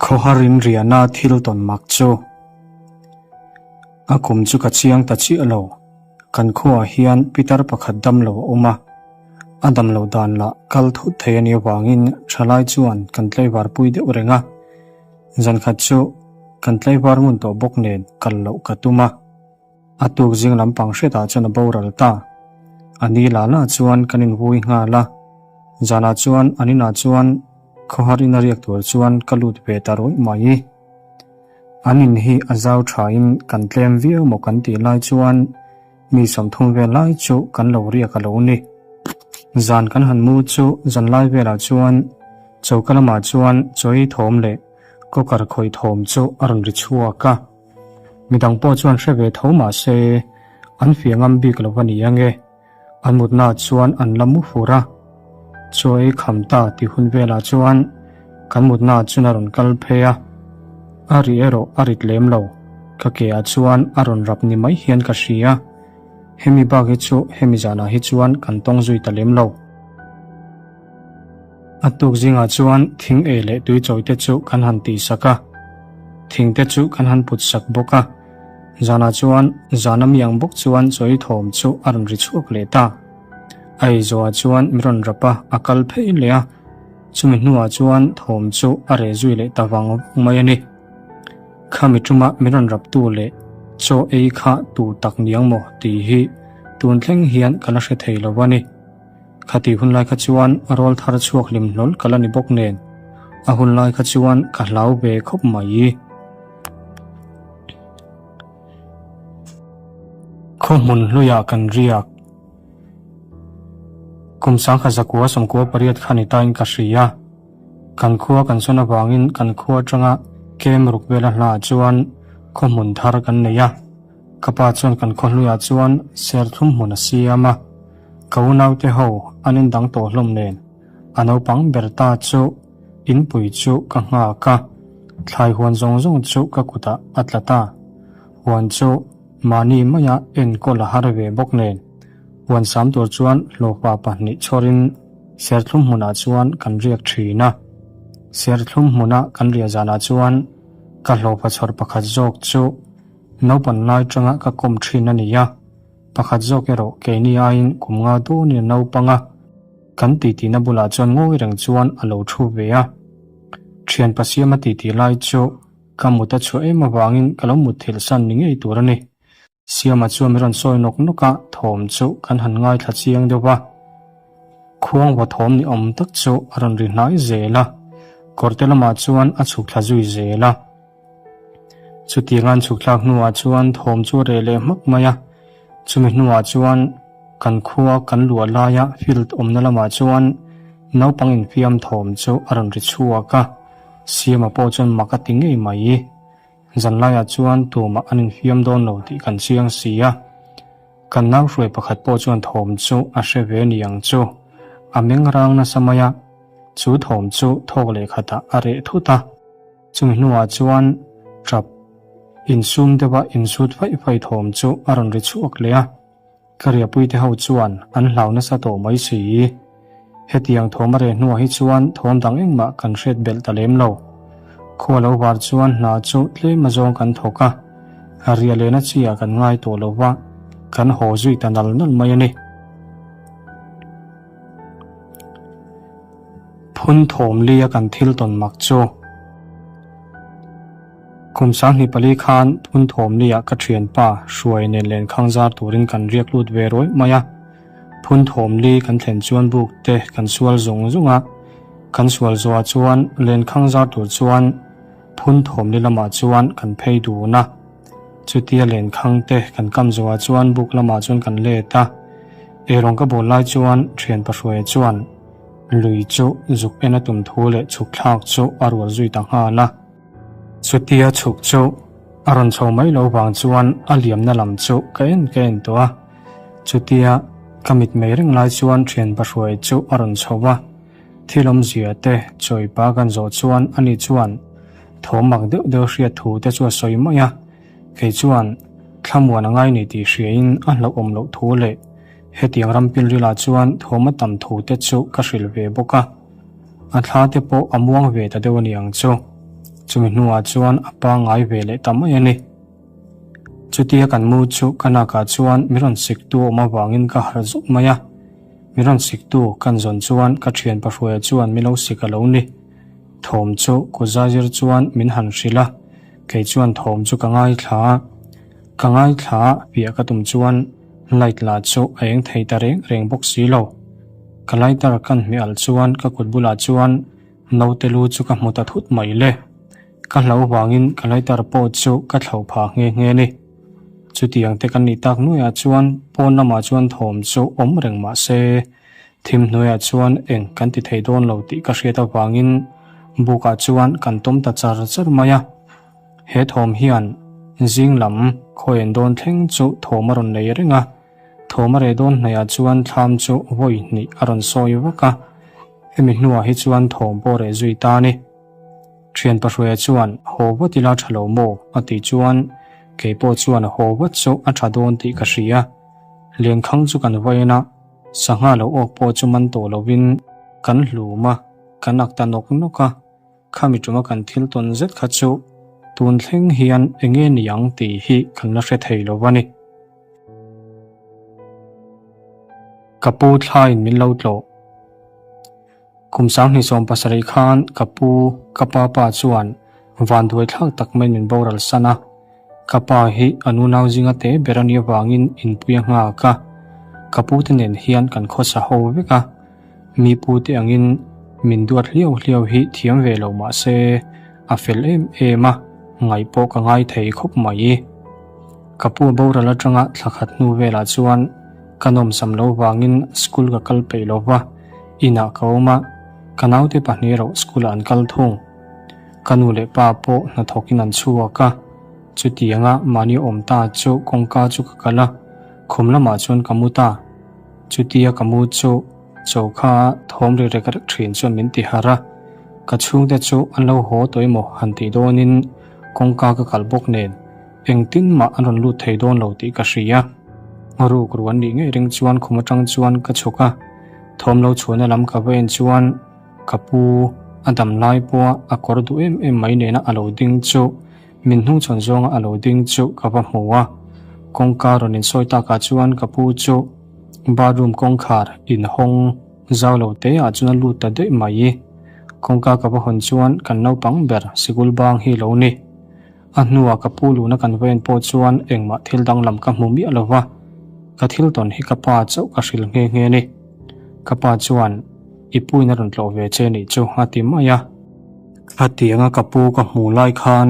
Khawharin riahna thil tawn mak chu a kum chu ka chiang ta chiah lo. Kan khuaah hian pitar pakhat damlo a awm a, a damlo dan lah kal thut thei a nih avangin thalai chuan kan tlaivar pui deuh reng a. Zankhat chu kan tlaivar ngun tawh bawk nen kal loh ka tum a. A tuk zing lampang hretah chuan a boral ta. A ni la la chuan kan invui nghal a, zanah chuan an inah chuan khawhar in a riak tur chuan ka lut ve ta rawih mai. An in hi a zau thain kan tlem viau maw kan tih lai chuan mi 30 vel lai chu kan lo riak a lo ni. Zan kan han mu chu zanlai velah chuan choka lamah chuan chawi thawm leh kawkar khawih thawm chu a rawn ri chhuak a. Midang pawh chuan hre ve tho mah se an fiah ngam bik lo a ni ange. An mutnaah chuan an la mu fur a. Chaw ei kham ta tih hun velah chuan kan mutnaah chuan a rawn kal phei a. A ri erawh a rit lem lo. Ka ke ah chuan a rawn rap ni mai hian ka hria. Hemi bak hi chu hemi zanah hi chuan kan tawng zui ta lem lo. A tuk zingah chuan thing ei leh tui chawi te chu kan han tih sak a, thing te chu kan han put sak bawk a. Zanah chuan zana mi ang bawk chuan chawi thawm chu a rawn ri chhuak leh ta. A ei zawhah chuan mi rawn rap a, a kal phei leh a. Chumi hnuah chuan thawm chu a reh zui leh ta vang vang mai a ni. Khami tuma min rawn rap tu leh chaw ei kha tu tak niang maw tih hi tun thleng hian ka la hre thei lo a ni. Khati hun lai kha chuan rawl thar chhuak hlim hlawl ka la ni bawk nen, a hun lai kha chuan ka hlau ve khawp mai. Khaw hmun hluiah kan riak. Kum 1998 kha ni tain ka hria. Kan khua kan sawn avangin kan khua atanga kem ruk vela hla chuan khaw hmun thar kan nei a. Ka pa chuan kan khaw hluiah chuan serthlum hmun a siam a. Ka unaute ho an indang tawh hlawm nen a naupang ber ta chu inpui chu ka nghak a, thlai huan zawng zawng chu ka kutah a tla ta. Huan chu mahni maia enkawl a har ve bawk nen huan sam tur chuan hlawhpa pahnih chhawrin serthlum hmunah chuan kan riak thin a. Serthlum hmuna kan riah zanah chuan ka hlawhpa chhawr pakhat zawk chu naupan lai tanga ka kawm thin a ni a. Pakhat zawk erawh keini aiin kum nga dawnin a naupang a, kan titi-na bulah chuan ngawi reng chuan a lo thu ve a. Thian Pasiama titi lai chu ka mut a chhuah em avangin ka lo mutthilh san ni ngei tur a ni. Siama chuan min rawn sawi nawk nawk a, thawm chu kan han ngaithla chiang deuh va. Khuang va thawm ni awm tak chu a rawn ri hnai zel a, kawrte lamah chuan a chhuk thla zui zel a. Chutiang an chhuk thlak hnuah chuan thawm chu a reh leh hmak mai a, chumi hnuah chuan kan khua kan luah laia field awmna lamah chuan naupang infiam thawm chu a rawn ri chhuak a, Siama pawh chuan mak a ti ngei mai. Zanlaiah chuan tumah an infiam dawn lo tih kan chiang si a, kan nau hruai pakhat pawh chuan thawm chu a hre ve ni ang chu, a meng rang nasa mai a, chu thawm chu thawk leh khatah a reh thut a. Chumi hnuah chuan tap insum deuha insut faih faih thawm chu a rawn ri chhuak leh a, ka riahpuite ho chuan an hlau nasa tawh mai si. Hetiang thawm a reh hnuah hi chuan thawm dang engmah kan hriat belh ta lem lo. Khua lo var chuan hna chu tlem azawng kan thawk a, riah lehna chi ah kan ngai tawh lo va, kan haw zui ta nal nal mai a ni. Phun thawm li a kan thil tawn mak chu. Kum 24 khan phun thawm li ah ka thianpa hruai nen lenkhang zar turin kan riak lut ve rawih mai a. Phun thawm li kan thlen chuan buk te kan sual zung zung a. Kan sual zawhah chuan lenkhang zar tur chuan phun thawm li lamah chuan kan phei dun a. Chutia lenkhang te kan kam zawhah chuan buk lamah chuan kan let a. Eirawng ka bawl lai chuan thianpa hruaia chuan Lui chu zuk en a tum thu leh chhuk thlak chu a rual zui ta nghal a. Chutia chhuk chu a rawn chho mai lo vang chuan a liamna lam chu ka en ka en tawh a. Chutia ka mit mei reng lai chuan thian Bahruai chu a rawn chho a. Thil awmzia te chawipa kan zawh chuan ani chuan thawm mak deuh deuh hriat thu te chu a sawi mai a. Kei chuan thlamuan a ngai ni tih hriain a hlauhawm loh thu leh Hetiang ram pilrilah chuan thawm a tam thu te chu ka hrilh ve bawk a, a thla te pawh a muang ve ta deuh a ni ang chu. Chumi hnuah chuan a pangngai ve leh ta mai a ni. Chutia kan mu chu ka nakah chuan mi rawn siktu awm avangin ka harh zuk mai a. Mi rawn siktu kan zawn chuan ka thian pahruaia chuan mi lo sik a lo ni. Thawm chu kutzaizir chuan min han hrilh a, kei chuan thawm chu ka ngaithla a. Ka ngaithla a, piah ka tum chuan light lah chu a eng thei ta reng reng bawk si lo. Ka lighter kan hmeh alh chuan ka kut bulah chuan naute lu chu ka hmu ta thut mai le. Ka hlau vangin ka lighter pawh chu ka thlauh phah nghe nghe a ni. Chutiang te kan nih tak nuaiah chuan pawn lamah chuan thawm chu awm reng mah se, thim hnuaiah chuan eng kan ti thei dawn lo tih ka hriat avangin bukah chuan kan tawm ta char char mai a. He thawm hian zing lam khawian dawn thleng chu thawm a rawn nei reng a, thawm a reh dawn hnaihah chuan thlam chu vawi hnih a rawn sawi vak a, hemi hnuah hi chuan thawm pawh reh zui ta a ni. Thian Pahruaia chuan, Haw vat ila tha lo maw? a tih chuan kei pawh chuan haw vat chu a tha dawn tih ka hria. Lenkhang chu kan vain a, sangha lo awk pawh chu man tawh lovin kan hlum a, kan ak ta nawk nawk a. Khami tuma kan thil tawn zet kha chu tun thleng hian enge ni ang tih hi kan la hre thei lo a ni. Ka pu thlaiin min lo tlawh. Kum 2017 khan ka pu, ka pa pa chuan vanduai thlak tak mai min boral san a. Ka pa hi a nunau zinga te ber a nih avangin inpui a nghak a. Ka pu te nen hian kan khawsa ho vek a. Mi pu te angin min duat hliau hliau hi thiam ve lo mah se a fel em em a, ngaih pawh ka ngai thei khawp mai. Ka pu boral atanga thla khat hnu velah chuan ka nawmsam lo vangin school ka kal peih lo va. Inah ka awm a, ka naute pahnih erawh school ah an kal thung. Ka nu leh pa pawh hnathawkin an chhuak a, chutianga mahni awm ta chu kawngka chu ka kal a, khum lamah chuan ka mu ta. Chutia ka mu chu chokha thawm ri rek rek thin chuan min ti harh a, ka chhungte chu an lo haw tawh emaw han tih dawnin kawngka ka kal bawk nen engtin mah an rawn lut thei dawn lo tih ka hria. Ruk ru an nih ngei ring chuan khum atang chuan ka chhuk a, thawm lo chhuahna lam ka va en chuan ka pu a dam lai pawha a kawr duh em em mai nena a lo ding chu min hnungchhawn zawnga a lo ding chu ka va hmu a. Kawngka rawn insawi takah chuan ka pu chu bathroom kawngkhar inhawng zau lo te ah chuan a lut ta daih mai. Kawngka ka va hawn chuan kan naupang ber sikul bang hi lo ni. A hnuah ka pu luna kan va en pawh chuan engmah thil danglam ka hmu miah lo va, ka thil tawn hi ka pa chauh ka hrilh nghe nghe a ni. Ka pa chuan, I puin a rawn tlawh ve che nih chu a ti mai a. Khatianga ka pu ka hmuh lai khan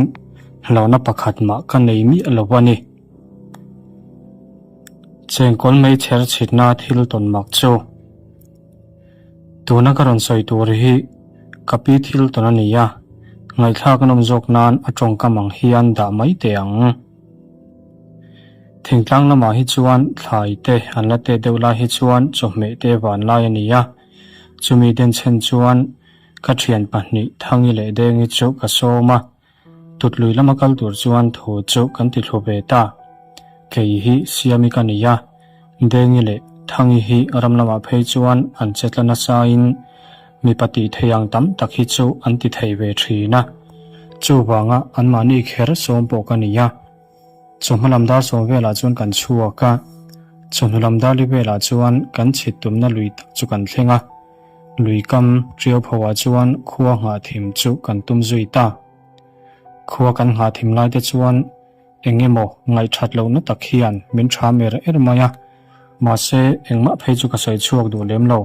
hlauhna pakhat mah ka nei miah lo a ni. Chengkawl meichher chhitna thil tawn mak chu. Tuna ka rawn sawi tur hi ka pi thil tawn a ni a, ngaihthlak a nawm zawk nan a tawngkam ang hian dah mai teh ang. Thingtlang lamah hi chuan thlai te an la tet deuh lai hi chuan chawhmeh te van lai a ni a, chumi denchhen chuan ka thian pahnih Thangi leh Dengi chu ka sawm a. Tutlui lama kal tur chuan thu chu kan ti thlu ve ta. Kei hi Siami ka ni a, Dengi leh Thangi hi ram lamah phei chuan an che tla nasain mipa tih thei ang tam tak hi chu an ti thei ve thin a. Chuvanga anmahni kher sawm pawh ka ni a. Chawhma lam dar sawm velah chuan kan chhuak a, chawhnu lam dar li velah chuan kan chhit tumna lui tak chu kan thleng a. Lui kam ṭiau phoah chuan khua nghah thim chu kan tum zui ta. Khua kan nghah thim lai te chuan eng emaw ngaihṭhat lohna tak hian min ṭham er er mai a, mahse engmah phei chu ka sawi chhuak duh lem lo.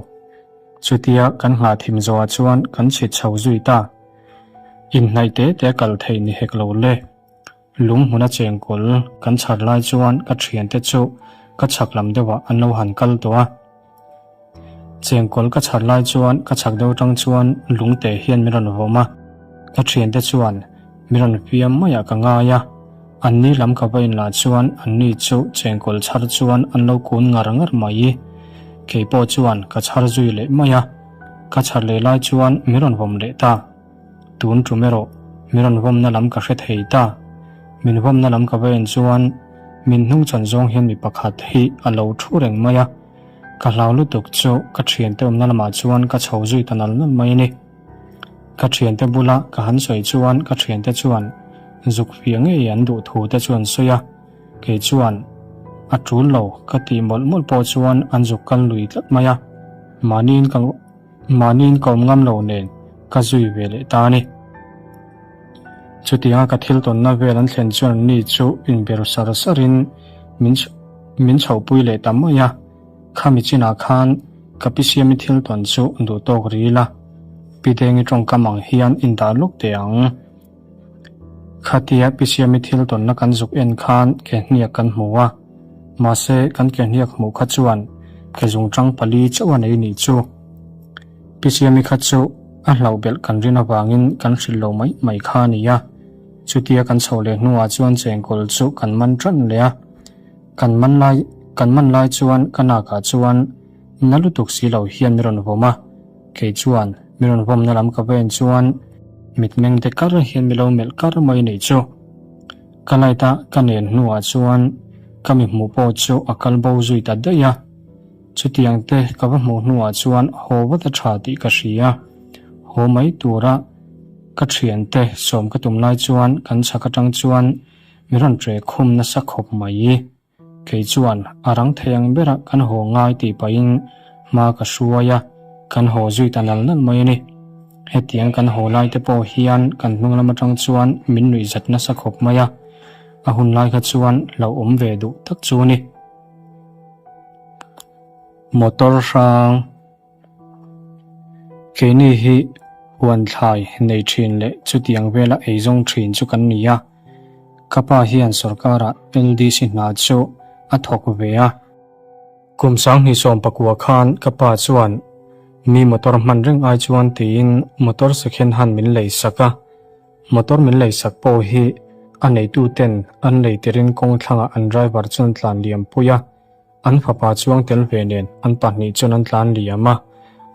Chutia kan nghah thim zawhah chuan kan chhit chho zui ta. Inhnaih te te a kal theih ni hek lo le. Lung hmuna chengkawl kan chhar lai chuan ka thiante chu ka chhak lam deuhah an lo han kal tawh a. Chengkawl ka chhar lai chuan ka chhak deuh atang chuan lungte hian min rawn vawm a, ka thiante chuan min rawn fiam maiah ka ngai a. Anni lam ka va inlah chuan anni chu chengkawl chhar chuan an lo kun ngar ngar mai. Kei pawh chuan ka chhar zui leh mai a, ka chhar leh lai chuan min rawn vawm leh ta. Tun tum erawh min rawn vawmna lam ka hre thei ta. Min vawmna lam ka va en chuan min hnungchhawn zawng hian mi pakhat hi a lo thu reng mai a. Ka hlau lutuk chu ka thiante awmna lamah chuan ka chho zui ta nal nal mai a ni. Ka thiante bula ka han sawi chuan ka thiante chuan zuk fiah ngei an duh thu te chu an sawi a, kei chuan a tul lo ka tih mawlh mawlh pawh chuan an zuk kal lui tlat mai a, mahniin ka mahniin ka awm ngam lo nen ka zui ve leh ta a ni. Chutianga ka thil tawnna vel an thlen chuan anni chu inber sar sarin min min chhohpui leh ta mai a. Khami chinah khan ka pi siami thil tawn chu duh tawk ril a, Pi Dengi tawngkam ang hian indah lawk teh ang. Khatia pi siami thil tawnna kan zuk en khan ke hniak kan hmu a, mahse kan ke hniak hmuh kha chuan ke zungtang pali chauh a nei nih chu. Pi Siami kha chu a hlauh belh kan rin avangin kan hrilh lo mai mai kha a ni a. Chutia kan chhoh leh hnuah chuan chengkawl chu kan man tan leh a. Kan man lai kan man lai chuan ka nakah chuan na lutuk si lo hian mi rawn vawm a. Kei chuan mi rawn vawmna lam ka va en chuan mitmeng te kar hian mi lo melh kar mai nei chu. Ka light a ka nen hnuah chuan ka mi hmuh pawh chu a kal bo zui ta daih a. Chutiang te ka va hmuh hnuah chuan haw vat a tha tih ka hria. Haw mai tura ka thiante sawm ka tum lai chuan kan chhak atang chuan mi rawn tre khum nasa khawp mai. Kei chuan a rang thei ang bera kan haw ngai tih pahin hma ka hruai a, kan haw zui ta nal nal mai a ni. Hetiang kan haw lai te pawh hian kan hnung lam atang chuan min nuih zat nasa khawp mai a, a hun lai kha chuan hlauhawm ve duh tak chu a ni. Motor hrang Keini hi huan thlai nei thin leh chutiang vela eizawng thin chu kan ni a. Ka pa hian sorkarah LDC hna chu a thawk ve a. Kum sanghnih 14 khan ka pa chuan mi motor hman reng ai chuan tiin motor second hand min lei sak a. Motor min lei sak pawh hi a neitu ten an lei tirin kawng thlangah an driver chuan tlan liam pui a. An fapa chuang tel ve nen an pahnih chuan an tlan liam a,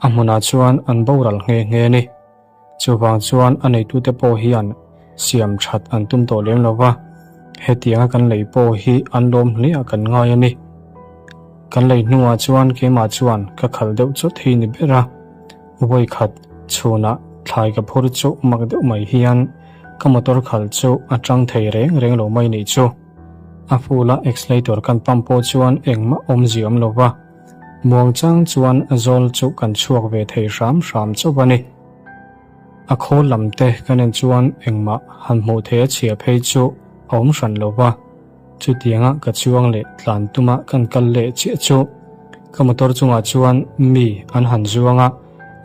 a hmunah chuan an boral nghe nghe a ni. Chuvang chuan a neitute pawh hian siam that an tum tawh lem lo va, hetianga kan lei pawh hi an lawm hliah kan ngai a ni. Kan lei hnuah chuan keimah chuan ka khalh deuh chawt hi ni ber a, vawikhat chhunah thlai ka phur chu mak deuh mai hian ka motor khalh chu a tang thei reng reng lo mai nih chu. A full a accelerator kan pump pawh chuan engmah awmzia awm lo va, muangchang chuan zawl chu kan chhuak ve thei hram hram chauh a ni. A khawl lam te kan en chuan engmah han hmuh theih a chhia phei chu a awm hran lo va, chutianga ka chuang leh tlan tuma kan kal leh chiah chu ka motor chungah chuan mi an han zuang a,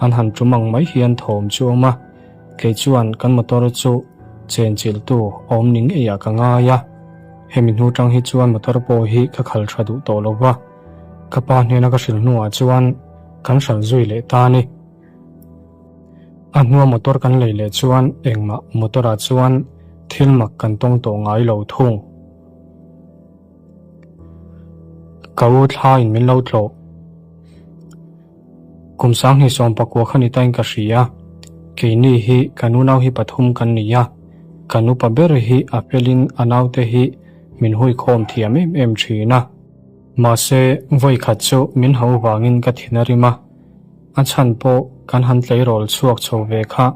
an han tum ang mai hian thawm chu a awm a. Kei chuan kan motor chu chenchilhtu awm ni ngeiah ka ngai a, hemi hnu tang hi chuan motor pawh hi ka khal tha duh tawh lo va, ka pa hnena ka hrilh hnuah chuan kan hralh zui leh ta a ni. A hnua motor kan lei leh chuan engmah motor ah chuan thil mak kan tawng tawh ngai lo thung. Ka u thla in min lo tlawh. Kum 2019 kha ni tain ka hria. Keini hi kan unau hi pathum kan ni a, kan upa ber hi a felin a naute hi min huikhawm thiam em em thin a. Mahse, vawi khat chu min ho vangin ka thin a rim a, a chhan pawh kan han tleirawl chhuak chho ve kha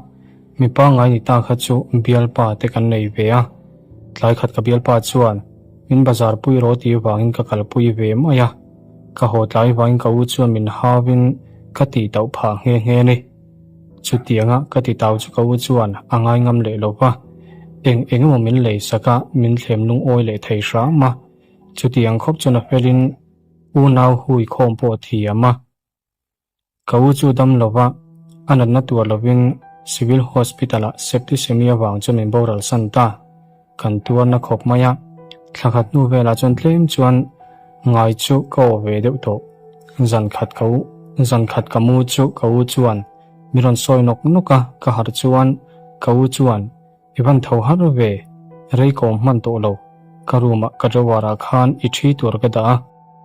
mi pangngai ni ta kha chu bialpa te kan nei ve a. Tlai khat ka bialpa chuan min bazar pui rawh tih vangin ka kalpui ve mai a. Ka haw tlai vangin ka u chuan min hauin ka tih tauh phah nghe nghe a ni. Chutianga ka ti tau chu ka u chuan a ngai ngam leh lo va, eng eng emaw min lei sak a, min thlem lungawi leh thei hram a. Chutiang khawp chuan a felin unau hui khawm pawh a thiam a. Ka u chu dam lova, a natna tuar lovin Civil Hospital-ah septicemia vang chu min boral san ta. Kan tuarna khawp mai a, thla khat hnu velah chuan tlem chuan ngai chu ka aw ve deuh tawh. Zan khat ka u, zan khat ka mu chu ka u chuan mi rawn sawi nawk nawk a, ka harh chuan ka u chuan I van tho har ve, rei ka awm hman tawh lo, ka room ah ka drawer ah khan i thi tur ka dah a,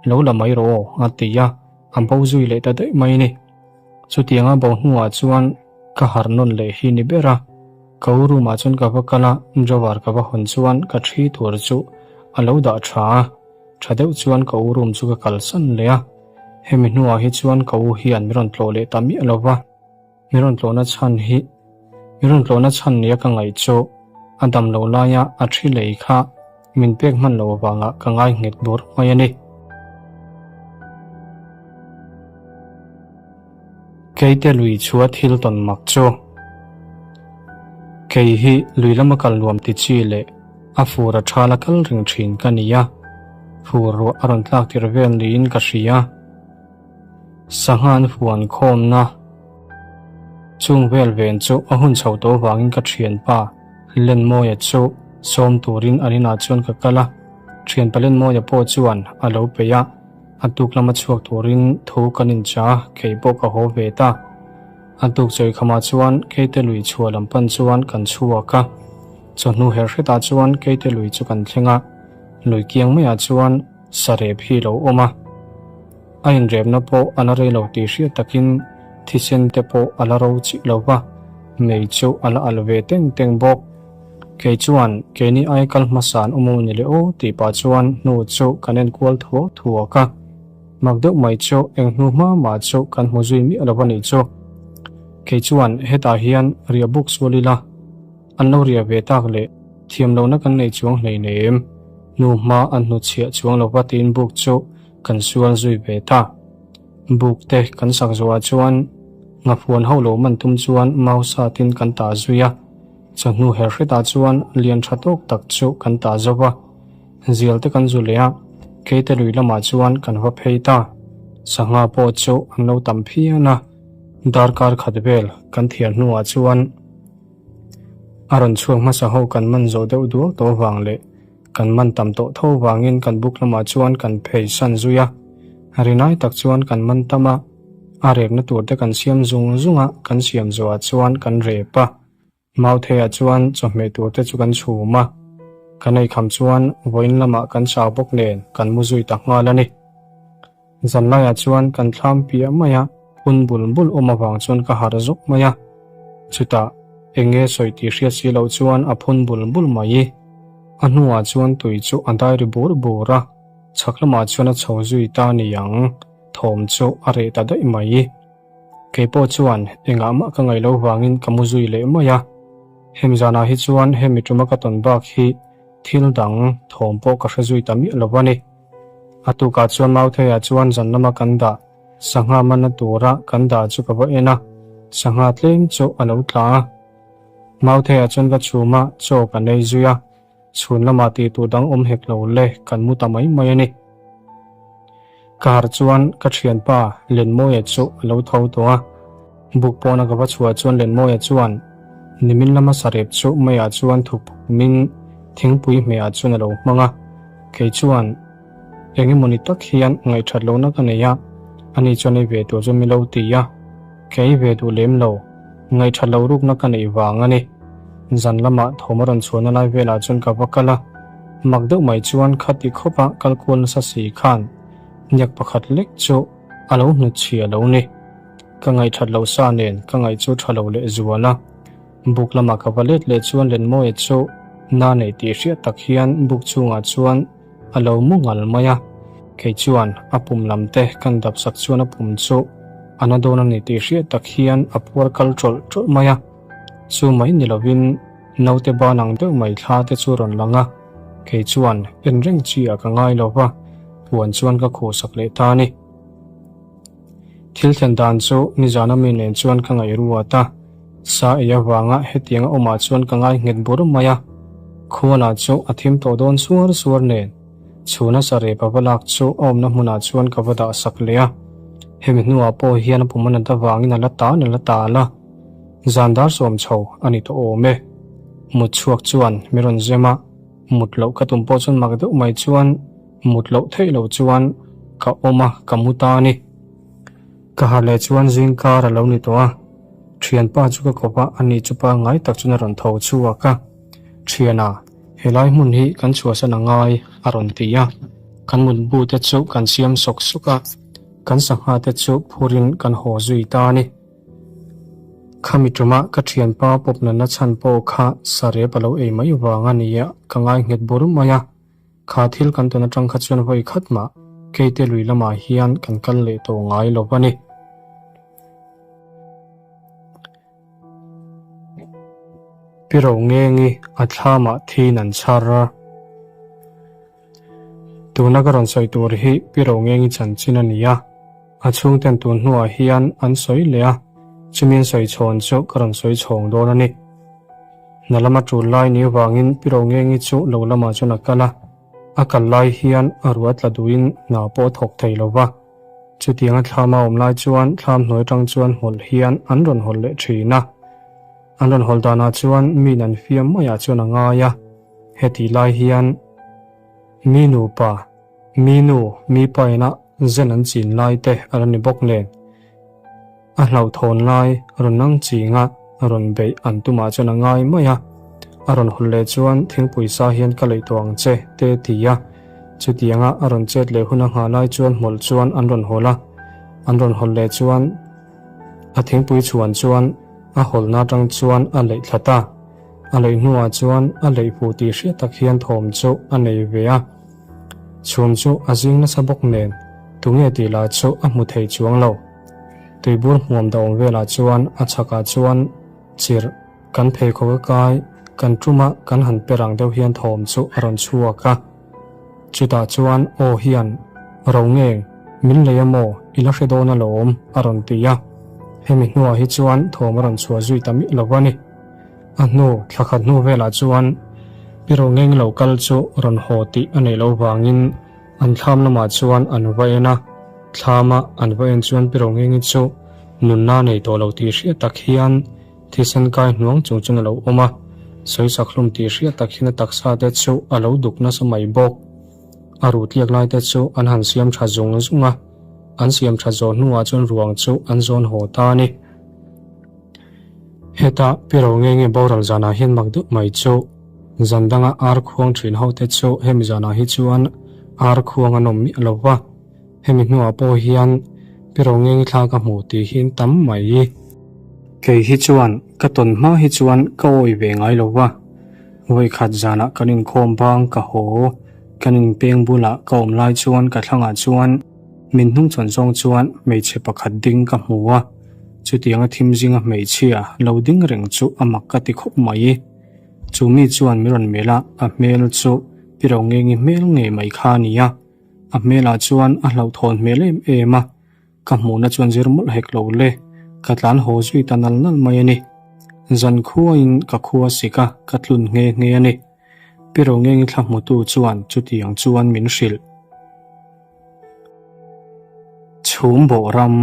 lo la mai rawh aw a ti a, a bo zui leh ta daih mai a ni. Chutianga bo hnuah chuan ka harh nawn leh hi ni ber a, ka u room ah chuan ka va kal a, drawer ka va hawn chuan ka thi tur chu a lo dah tha a, tha deuh chuan ka u room chu ka kalsan leh a, hemi hnuah hi chuan ka u hian min rawn tlawh leh ta miah lo va. Mi rawn tlawhna chhan hi. Mi rawn tlawhna chhan nia ka ngaih chu a dam loh laia a thi lei kha min pek hman loh avangah ka ngai nghet bur mai a ni. Keite lui chhua thil tawn mak chu. Kei hi lui lama kal nuam ti chi leh a fur a thala kal reng thin ka ni a, fur ruah a rawn tlak tir vel niin ka hria. Sangha an huan khawmna chung vel ven chu a hun chho tawh vangin ka thianpa Lenmawia chu sawm turin an inah chuan ka kal a, thianpa Lenmawia pawh chuan a lo peih a, a tuk lama chhuak turin thu kan incha a, kei pawh ka haw ve ta. A tuk chawikhamah chuan Keite lui chhuah lam pan chuan kan chhuak a, chawhnu her hretah chuan Keite lui chu kan thleng a, lui kiang maiah chuan Sarep hi lo awm a, a inremna pawh a la rei lo tih hriat takin thisen te pawh a la ro chih lo va, mei chu a la alh ve teng teng bawk. Kei chuan keini ai kal hmasa an awm ni le aw tih pah chuan hnu chu kan en kual thuak thuak a, mak deuh mai chu eng hnu hma mah chu kan hmu zui miah lo a nih chu. Kei chuan hetah hian riah buk sual ila. An lo riah ve tak leh thiam lohna kan nei chuang hleinem. Hnu hma an hnutchhiah chuang lova tiin buk chu kan sual zui ve ta. Buk te kan sak zawhah chuan nghafuan ho lo man tum chuan mau satin kan tah zui a. Chawhnu her hretah chuan lian tha tawk tak chu kan tah zo va. Zial te kan zu leh a, keite lui lamah chuan kan va phei ta. Sangha pawh chu an lo tam phian a, darkar khat vel kan thiar hnuah chuan A rawn chhuak hmasa ho kan man zawh deuh duau tawh vang leh kan man tam tawh tho vangin kan buk lamah chuan kan phei san zui a. Rinai tak chuan kan man tam a, a repna tur te kan siam zung zung a, kan siam zawhah chuan kan rep a. Mautheiah chuan chawhmeh tur te chu kan chhum a, kan eikham chuan vawiin lamah kan chau bawk nen kan mu zui ta nghal a ni. Zan laiah chuan kan thlam piah mai a, phun bul bul awm avang chuan ka harh zawk mai a. Chutah eng nge sawi tih hriat si loh chuan a phun bul bul mai. A hnuah chuan tui chu a dai ri bur bur a, chhak lamah chuan a chho zui ta ni ang, thawm chu a reh ta daih mai. Kei pawh chuan engah mah ka ngaih loh vangin ka mu zui leh mai a. Hemi zanah hi chuan hemi tuma ka tawn bak hi thil dang thawm pawh ka hre zui ta miah lo a ni. A tukah chuan Mautheiah chuan zan lama kan dah sangha manna tura kan dah chu ka va en a, sangha tlem chu a lo tla a. Mautheiah chuan ka chhum a, chaw ka nei zui a, chhun lamah tih tur dang awm hek lo le, kan mu ta mai mai a ni. Ka harh chuan ka thianpa Lenmawia chu a lo tho tawh a, buk pawna ka va chhuah chuan Lenmawia chuan nimin lama sarep chu meiah chuan thup phumin thingpui hmehah chuan a lo hmang a. Kei chuan eng emawni tak hian ngaihthat lohna ka nei a, ani chuan ei ve tur chu mi lo ti a, ka ei ve duh lem lo, ngaihthat loh rukna ka neih vang a ni. Zan lamah thawm a rawn chhuahna lai velah chuan ka va kal a, mak deuh mai chuan khati khawpa kal kual nasa si khan hniak pakhat lek chu a lo hnutchhia lo ni. Ka ngaihthat loh sa nen ka ngaih chu tha lo leh zual a. Buk lamah ka va let leh chuan Lenmawia chu na nei tih hriat tak hian buk chhungah chuan a lo mu ngal mai a. Kei chuan a pum lam te kan dap sak chuan a pum chu a na dawn a ni tih hriat tak hian a puar kal tawlh tawlh mai a. Chu mai ni lovin naute ban ang deuh mai thla te chu rawn lang a. Kei chuan en reng chi ah ka ngai lo va, puan chuan ka khuh sak leh ta a ni. Thil thlen dan chu nizana mi nen chuan ka ngaih ruat a. Sa ei avanga hetianga awmah chuan ka ngai nghet bur mai a, khuala chu a thim tawh dawn suar suar nen chhuna sarep a va lak chu a awmna hmunah chuan ka va dah sak leh a. Hemi hnuah pawh hian a pum a nat avangin a la tan a la tal a, zan dar sawm chho a ni tawh awm e. Mut chhuak chuan mi rawn zem a, mut loh ka tum pawh chuan mak deuh mai chuan mut loh theih loh chuan ka awm a, ka mu ta a ni. Ka harh leh chuan zingkar a lo ni tawh a, thianpa chu ka kawp a, ani chu pangngai tak chuan a rawn tho chhuak a, Thiana, helai hmun hi kan chhuahsan a ngai, a rawn ti a, kan mutbu te chu kan siam sawk sawk a, kan sangha te chu phurin kan haw zui ta a ni. Khami tuma ka thianpa pawp natna chhan pawh kha sarep a lo ei mai vang a ni a, ka ngai nghet bur mai a. Kha thil kan tawn atang kha chuan vawi khat mah Keite lui lamah hian kan kal leh tawh ngai lo a ni. Pi Rongengi a thlamah thiin an chhar a. Tuna ka rawn sawi tur hi Pi Rongengi chanchin a ni a, a chhungten tun hnuah hian an sawi leh a, chumi an sawi chhawn chu ka rawn sawi chhawng dawn a ni. Hna lama tul lai ni vangin Pi Rongengi chu lo lamah chuan a kal a, a kal lai hian a ruah tla duhin hna pawh a thawk thei lo va. Chutianga thlam a awm lai chuan thlam hnuai atang chuan hawlh hian an rawn hawlh leh thin a. An rawn hawlh danah chuan min an fiam maiah chuan a ngai a. Hetih lai hian mi nupa, mi nu, mi pa ina zen an chin lai te a la ni bawk nen. A hlauhthawn lai rawn nang chinga rawn beih an tumah chuan a ngai mai a, a rawn hawn leh chuan thingpui sa hian ka leih tawh ang che te a ti a. Chutianga a rawn chet leh hun a nghah lai chuan hmawlh chuan an rawn hawl a, an rawn hawl leh chuan a thingpui chhuan chuan a hawlna atang chuan a leih thla ta. A leih hnuah chuan a leih fuh tih hriat tak hian thawm chu a nei ve a. Chhum chu a zing nasa bawk nen tunge tih lah chu a hmu thei chuang lo. Tuibur hmuam da awm velah chuan a chhakah chuan chirh kan pheikhawk a kai kan ṭuma kan han per ang deuh hian thawm chu a rawn chhuak a. Chutah chuan aw hian ro nge min lei a maw i la hre dawn alawm a rawn ti a. Hemi hnuah hi chuan thawm a rawn chhuah zui ta miah lo a ni. A hnu thla khat hnu velah chuan Pi Rongeng lo kal chu rawn haw tih a neih loh vangin an thlam lamah chuan an va en a, thlama an va en chuan Pi Rongengi chu nunna nei tawh lo tih hriat tak hian thisen kai hnuang chung chuan a lo awm a, sawisak hlum tih hriat tak hian a taksa te chu a lo duk nasa mai bawk. A ruh tliak lai te chu an han siam tha zung zung a, an siam tha zawh hnuah chuan ruang chu an zawn haw ta a ni. Heta Pi Rongenge boral zanah hian mak deuh mai chu zan danga ar khuang thin ho te chu hemi zanah hi chuan ar khuang an awm miah lo va, hemi hnuah pawh hian Pi Rongenge thla ka hmu tih hi an tam mai. Kei hi chuan ka tawn hma hi chuan ka awi ve ngai lo va, vawikhat zanah kan inkhawm bang ka haw, kan inpeng bulah ka awm lai chuan ka thlangah chuan min hnungchhawn zawng chuan hmeichhe pakhat ding ka hmu a. Chutianga thim zinga hmeichhia lo ding reng chu a mak ka ti khawp mai. Chu mi chuan min rawn melh a, a hmel chu Pi Rongengi hmel ngei mai kha a ni a. A hmelah chuan a hlauhthawn hmel em em a, ka hmuhna chuan zir mawlh hek lo le, ka tlan haw zui ta nal nal mai a ni. Zan khuain ka khua sik a, ka tlun nghe nghe a ni. Pi Rongengi thla hmutu chuan chutiang chuan min hrilh. Chhum bawh ram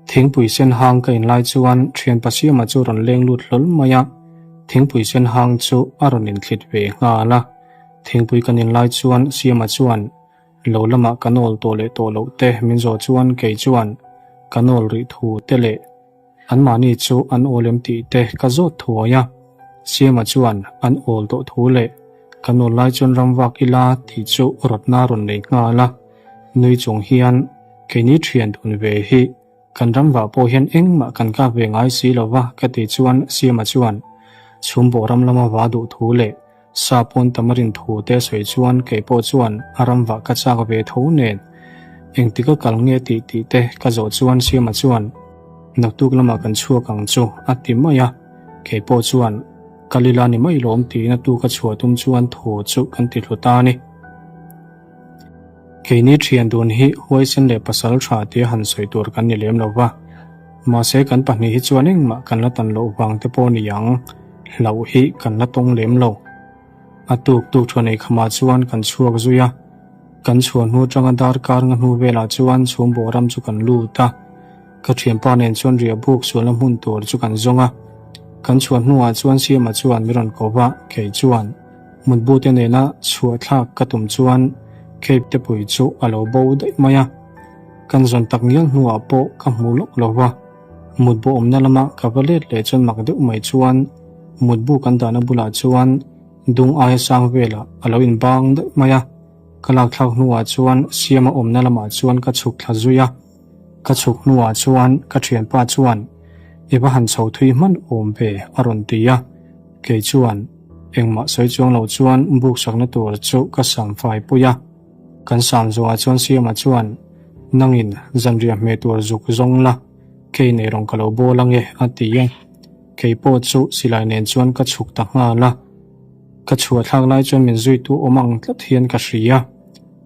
Thingpui sen hang ka inlai chuan thian Pasiama chu rawn leng lut hlawl mai a, thingpui sen hang chu a rawn inthlit ve nghal a. Thingpui kan inlai chuan Siama chuan lo lamah ka nawl tawh leh tawh loh te min zawh chuan kei chuan ka nawl rih thu te leh Anmahni chu an awl em tih te ka zawt thuai a, Siama chuan an awl tawh thu leh kan awl lai chuan ram vak ila tih chu rawtna rawn nei nghal a, nui chung hian keini thian dun ve hi kan ram vah pawh hian engmah kan kap ve ngai si lo va ka tih chuan Siama chuan chhum bawh ram lama va duh thu leh sa pawn tam a rin thu te sawi chuan kei pawh chuan a ram vah ka chak ve tho nen engtik a kal nge tih tih te ka zawh chuan Siama chuan naktuk lamah kan chhuak ang chu a ti mai a, kei pawh chuan kal ila ni mai lawm tiin a tuk a chhuah tum chuan thu chu kan ti hlu ta a ni. Keini thian dun hi huaisen leh pasal tha tia han sawi tur kan ni lem lo va, mahse kan pahnih hi chuan engmah kan la tan loh vang te pawh ni ang, hlauh hi kan la tawng lem lo. A tuk tuk thuan ei khamah chuan kan chhuak zui a, kan chhuah hnu atanga darkar nga hnu velah chuan chhum bawh ram chu kan lut a, ka thianpa nen chuan riah buk sualna hmun tur chu kan zawng a, kan chhuah hnuah chuan Siama chuan min rawn ko va, kei chuan. Mutbu te nena chhuah thlak ka tum chuan Cape te pui chu a lo bo daih mai a, kan zawn tak ngial hnuah pawh ka hmu lawk lo va. Mutbu awmna lama ka va let leh chuan mak deuh mai chuan mutbu kan dahna bulah chuan dung aia sang velah a lo inbang daih mai a, ka lak thlak hnuah chuan Siama awmna lamah chuan ka chhuk thla zui a. Ka chhuk hnuah chuan ka thianpa chuan i va han chho thui hman awm ve a rawn ti a, kei chuan Engmah sawi chuang lo chuan buk sakna tur chu ka sam fai pui a, kan sam zawhah chuan Siama chuan nangin zanriah hmeh tur zuk zawng la, kei nei rawng ka lo bawl ange a ti a. Kei pawh chu silai nen chuan ka chhuk ta nghal a. Ka chhuah thlak lai chuan min zuitu awm ang tlat hian ka hria.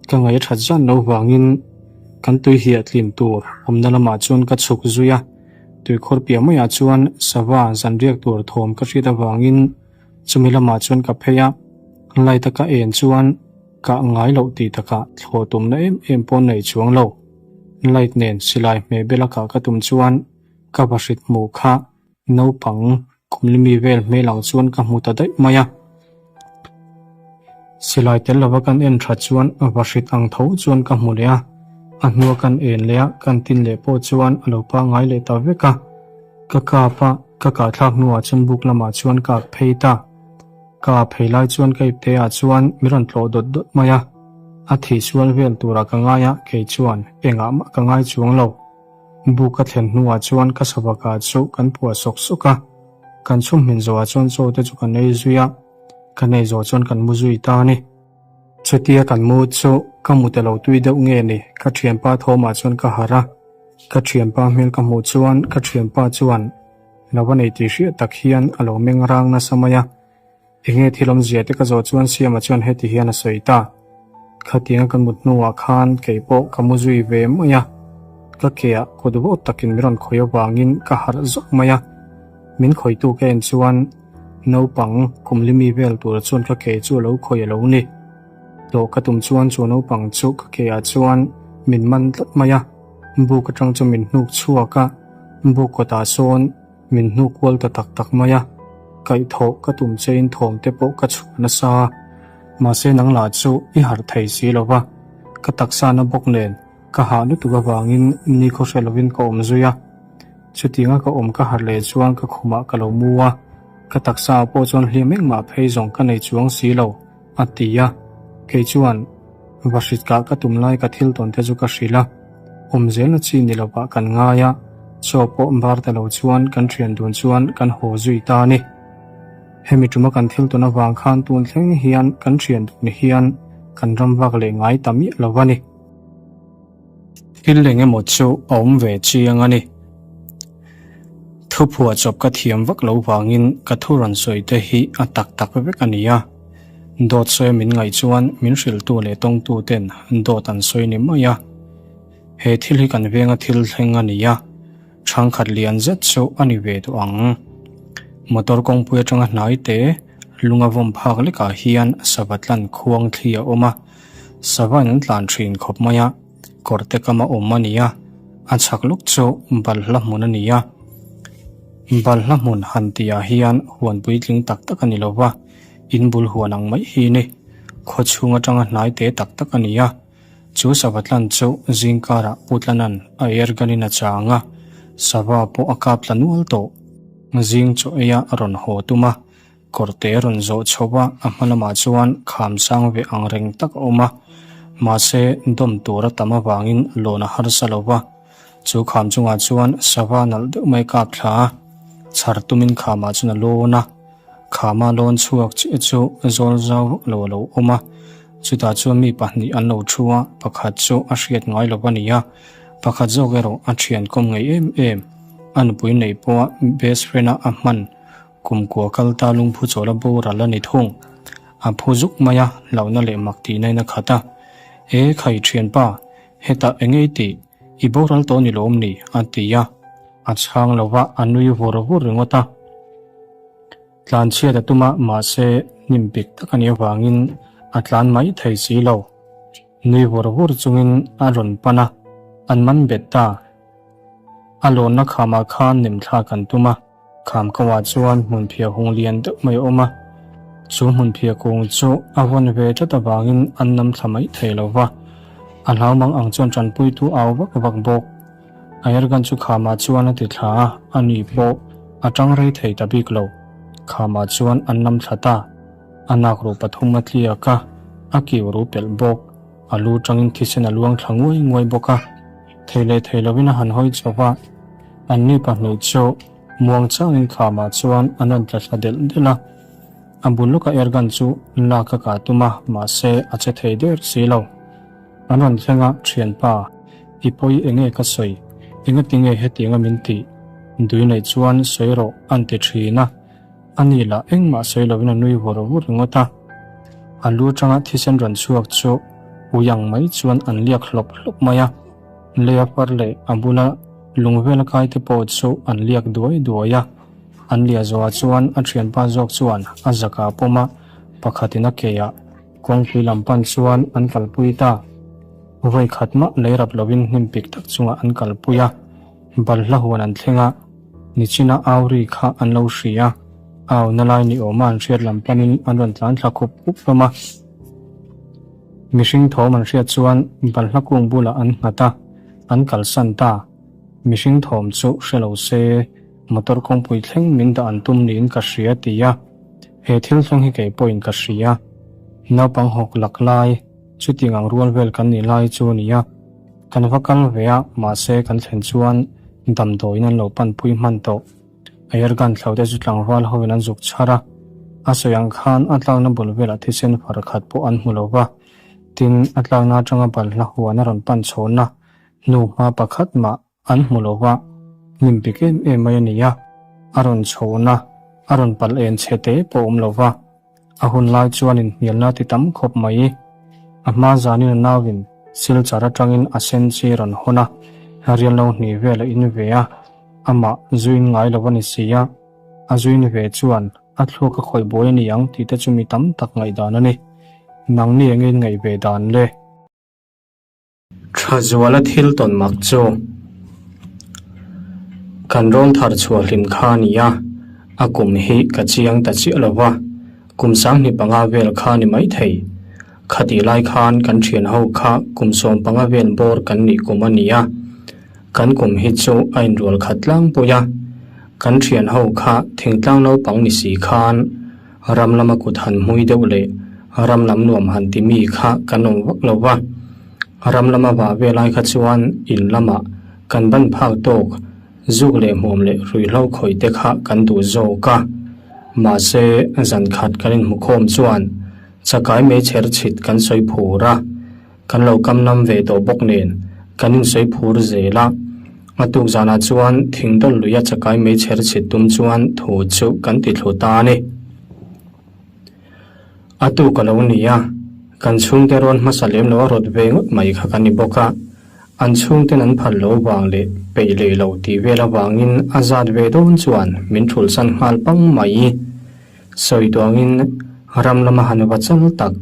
Ka ngaih a that zan lo vangin kan tui hiah tlin tur awmna lamah chuan ka chhuk zui a. Tuikhawr piah maiah chuan sava zan riak tur thawm ka hriat avangin chumi lamah chuan ka phei a. Light a ka en chuan kah ngai loh tih takah thlawh tumna em em pawh nei chuang lo. Light nen silai hmeh bela kah ka tum chuan ka vahrit hmuh kha naupang kumlimi vel hmel ang chuan ka hmu ta daih mai a. Silai tel lova kan en tha chuan vahrit ang tho chuan ka hmu leh a, a hnua kan en leh a kan tin leh pawh chuan a lo pangngai leh ta vek a. Ka kap a, ka kah thlak hnuah chuan buk lamah chuan ka ak phei ta. Ka phei lai chuan ka ipte ah chuan min rawn tlawh dawt dawt mai a, a thih sual vel turah ka ngai a, kei chuan engah mah ka ngai chuang lo. Buk ka thlen hnuah chuan ka savaka chu kan phuah sawk sawk a, kan chhum hmin zawhah chuan chaw te chu kan ei zui a, kan ei zawh chuan kan mu zui ta a ni. Chutia kan mu chu ka mu te lo tui deuh nge ni, ka thianpa thawmah chuan ka harh a, ka thianpa hmel ka hmuh chuan ka thianpa chuan lo va nei tih hriat tak hian a lo meng rang nasa mai a. Enge thil awmzia te ka zawh chuan Siama chuan heti hian a sawi ta. Khatianga ka mut hnuah khan kei pawh ka mu zui ve mai a, ka keah kut vawt takin min rawn khawih avangin ka harh zawk mai a. Min khawitu ka en chuan naupang kum limi vel tur chuan ka ke chu a lo khawih a lo ni. Tlawh ka tum chuan chu naupang chu ka keah chuan min man tlat mai a, buk atang chu min hnuk chhuak a, buk kawtah sawn Min hnuk kual ta tak tak mai a, kaihthawh ka tum chein thawm te pawh ka chhuah nasa a, mahse nang lah chu i harh thei si lo va, ka taksa na bawk nen ka hah lutuk avangin nikhaw hre lovin ka awm zui a. Chutianga ka awm ka harh leh chuan ka khumah ka lo mu a, ka taksa ah pawh chuan hliam engmah phei zawng ka nei chuang si lo, a ti a. Kei chuan vahrit kah ka tum lai ka thil tawn te chu ka hrilh a. Awm zelna chi ni lovah kan ngai a, chaw pawh bar ta lo chuan kan thian dun chuan kan haw zui ta a ni. Hemi tuma kan thil tawn avang khan tun thleng hian kan thian dun hian kan ram vak leh ngai ta miah lo a ni. Thil eng emaw chu a awm ve chiang a ni. Thuphuah chawp ka thiam vak lo vangin ka thu rawn sawi te hi a tak tak vek a ni a. Dawt sawi min ngaih chuan min hrilhtu leh tawngtu ten dawt an sawi ni mai a. He thil hi kan venga thil thleng a ni a, thangkhat lian zet chu a ni ve duh ang. Motor kawngpui atanga hnai te lunga vawm phak lekah hian sava tlan khuang thli a awm a, sava in an tlan thin khawp mai a, kawr te kama awm a ni a, a chhak luk chu balhla hmun a ni a. Balhla hmun han tihah hian huan puitling tak tak a ni lo va. In bul huan ang mai hi ni. Khaw chhung atanga hnai te tak tak a ni a. Chu sava tlan chu zing karah Pu Tlanan a air gun in a chang a, sava pawh a kap tla nual tawh. Zing chaw ei a rawn haw tum a, kawrte a rawn zawh chho a, a hma lamah chuan kham sang ve ang reng tak a awm a. Mahse, dawm tur a tam avangin lawn a harsa lo va. Chu kham chungah chuan sava nalh deuh mai kap thla a, chhar tumin khamah chuan a lawn a. Khama lawn chhuak chiah chu zawl zau vak lo a lo awm a, chutah chuan mi pahnih an lo thu a, pakhat chu a hriat ngai lo a ni a, pakhat zawk erawh a thian kawm ngei em em. A nupui neih pawha best friend a a hman kum kua kal ta lungphu chawla boral a ni thung. A phu zuk mai a, hlauhna leh mak tihna in a khat a. E khai thianpa, hetah eng ei tih? I boral tawh ni lawm ni? a ti a. A chhang lo va, a nui vur vur ringawt a. Tlan chhiat a tum a, mahse hnim pik tak a nih avangin a tlan mai thei si lo. Nui vur vur chungin a rawn pan a, an man bet ta. A lawnna khamah khan nem thlak an tum a, kham kauah chuan hmunphiah hung lian deuh mai a awm a. Chu hmunphiah kung chu a vawn ve tlat avangin an nam thla mai thei lo va, a hlau mang ang chuan tanpuitu au vak vak bawk. Airgun chu khamah chuan a ti thla a, a ni pawh a tang rei thei ta bik lo. Khamah chuan an lam thla ta. A nak ru pathum a tliak a, a kiu ru pelh bawk. A lu tangin thisen a luang thla nguai nguai bawk a. Thei leh thei lovin a han hawi chho va. Anni pahnih chu muang changin khamah chuan an rawn tla thla delh delh a. A bul lawka airgun chu lak a kah tum a, mahse a che thei der si lo. An rawn thleng a, Thianpa, i pawi enge ka sawi? Engatinge hetianga min tih? Dui neih chuan sawi rawh an ti thin a, a ni lah engmah sawi lovin a nui vur vur ringawt a. A lu atanga thisen rawn chhuak chu ui ang mai chuan an liak hlawp hlawp mai a, leia far leh a bula lung vela kai te pawh chu an liak duai duai a. An liah zawhah chuan a thianpa zawk chuan a zaka pawm a, pakhatin a keah kawngpui lam pan chuan an kalpui ta. Vawi khat mah lei rap lovin hnim pik tak chungah an kalpui a, balhla huan an thleng a, nichina au ri kha an lo hria a, au na lai ni awma an hriat lam panin an rawn tlan thla khup khup hlawm a. Mihring thawm an hriat chuan balhla kung bulah an nghat a, an kalsan ta. Mihring thawm chu hre lo se motor kawngpui thleng min dah an tum niin ka hria ti a, he thil thleng hi kei pawhin ka hria. Naupang hawk lak lai. Chutiang ang rual vel kan nih lai chu a ni a, kan va kal ve a, mahse kan thlen chuan damdawiin an lo panpui hman tawh. Air gun thlo te chu tlangval hoin an zuk chhar a, a sawi ang khan a tlakna bul velah thisen far khat pawh an hmu lo va, tin a tlakna atanga balhla huan a rawn pan chhawn a, hnu hma pakhat mah An hmu lo va, hnim bik em em mai a ni a, a rawn chhohna, a rawn palh en chhe te pawh awm lo va, a hun lai chuan inhnialna a ti tam khawp mai. A hma zanin a nauin Silchar atangin a sen chi rawn hawn a, rial lo hnih vel a in ve a, amah zuin ngai lo a ni si a, a zuin ve chuan a thluak a khawih buai a ni ang tih te chu mi tam tak ngaihdan a ni. Nangni engin ngaih ve dan le? Thazuala thil tawn mak chu kan rawn thar chhuah hlim kha a ni a, a kum hi ka chiang ta chiah lo va, kum 15 vel kha a ni maithei. Khatih lai khan kan thian ho kha kum 15 vel bawr kan nih kum a ni a, kan kum hi chu a inrual khat tlangpui a, kan thian ho kha thingtlang naupang ni si khan Ram lama kut han hmui deuh leh ram lam nuam han ti mi kha kan awm vak lo va. Ram lama vah ve lai kha chuan in lamah kan ban phak tawk zuk leh hmuam leh ruihhlo khawih te kha kan duh zawk a. Mahse, zan khat kan inhmukhawm chuan chakai meichher chhit kan sawi phur a. Kan lo kam lam ve tawh bawk nen kan insawi phur zel a, a tuk zanah chuan thing dawlh luia chakai meichher chhit tum chuan thu chu kan ti thlu ta a ni. A tuk a lo ni a, kan chhungte rawn hmasa lem lo a rawt ve ngawt mai kha kan ni bawk a, an chhungten an phal lo vang leh peih leh lo tih vel avangin a zat ve dawn chuan min thulsan nghal pang mai. Sawi tuangin ram lama han va chal tak,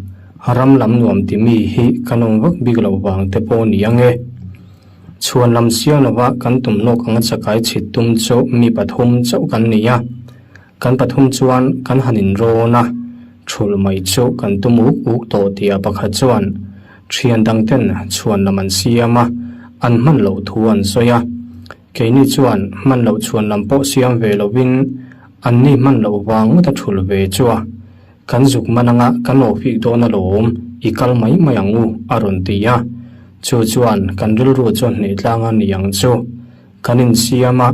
ram lam nuam ti mi hi kan awm vak bik lo vang te pawh ni ang e. Chhuan lam siam lova kan tum lawk anga chakai chhit tum chu mi pathum chauh kan ni a. Kan pathum chuan kan han inrawn a, thulh mai chu kan tum uk uk tawh tih a pakhat chuan thian dang ten chhuan lam an siam a, an hman loh thu an sawi a. Keini chuan hman loh chhuan lam pawh siam ve lovin anni hman loh vang ngawt a thul ve chu a, kan zuk man anga kan aw fik dawn alawm, i kal mai mai ang u a rawn ti a. Chu chuan kan rilru chu a hneh tlang a ni ang chu. Kan insiam a,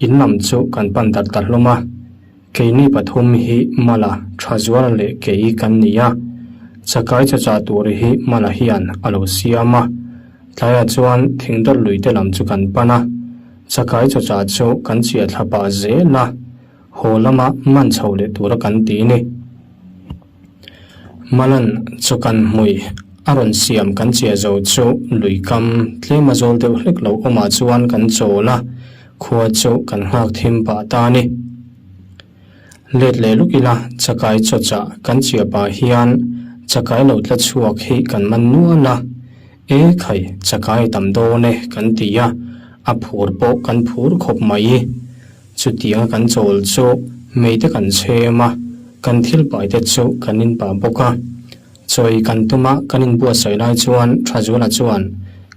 in lam chu kan pan darh ta hlawm a. Keini pathum hi Mala, Thazuala leh kei kan ni a, chakai chawchah tur hi Mala hian a lo siam a. Tlaiah chuan thingdawlh lui te lam chu kan pan a, chakai chawchah chu kan chiah thla pah zel a, haw lama man chho leh tura kan ti ni. Malan chu kan hmui a rawn siam kan chiah zo chu lui kam tlem a zawl deuh hlek lo awmah chuan kan chawl a, khua chu kan nghak thim pah ta a ni. Let leh luk ila chakai chawchah kan chiah pah hian chakai lo tla chhuak hi kan man nual a, e khai chakai tam dawn e kan ti a, a phur pawh kan phur khawp mai. Chutianga kan chawl chu meite kan chhem a, kan thil paite chu kan in pah bawk a. Chawi kan tum a, kan inbuatsaih lai chuan Thazuala chuan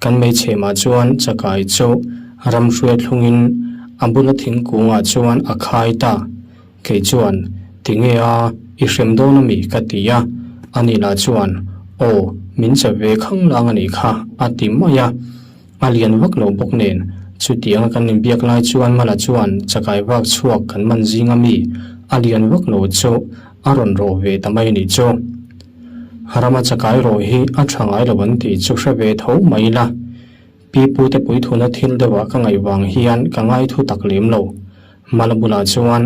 kan meichhemah chuan chakai chu ramhruai thlungin a bula thingkungah chuan a khai ta. Kei chuan, Tinge a, i hrem dawn a mi? ka ti a. Ani lah chuan, Aw, min che ve khanglang a nih kha, a ti mai a. A lian vak lo bawk nen, chutianga kan inbiak lai chuan Mala chuan chakai vak chhuak kan man zinga mi a lian vak lo chu a rawn rawh ve ta mai nih chu. Rama chakai rawh hi a tha ngai lo an tih chu hre ve tho mai la. Pi pute puithuna thil deuhah ka ngaih vang hian ka ngai thu tak lem lo. Mala bulah chuan,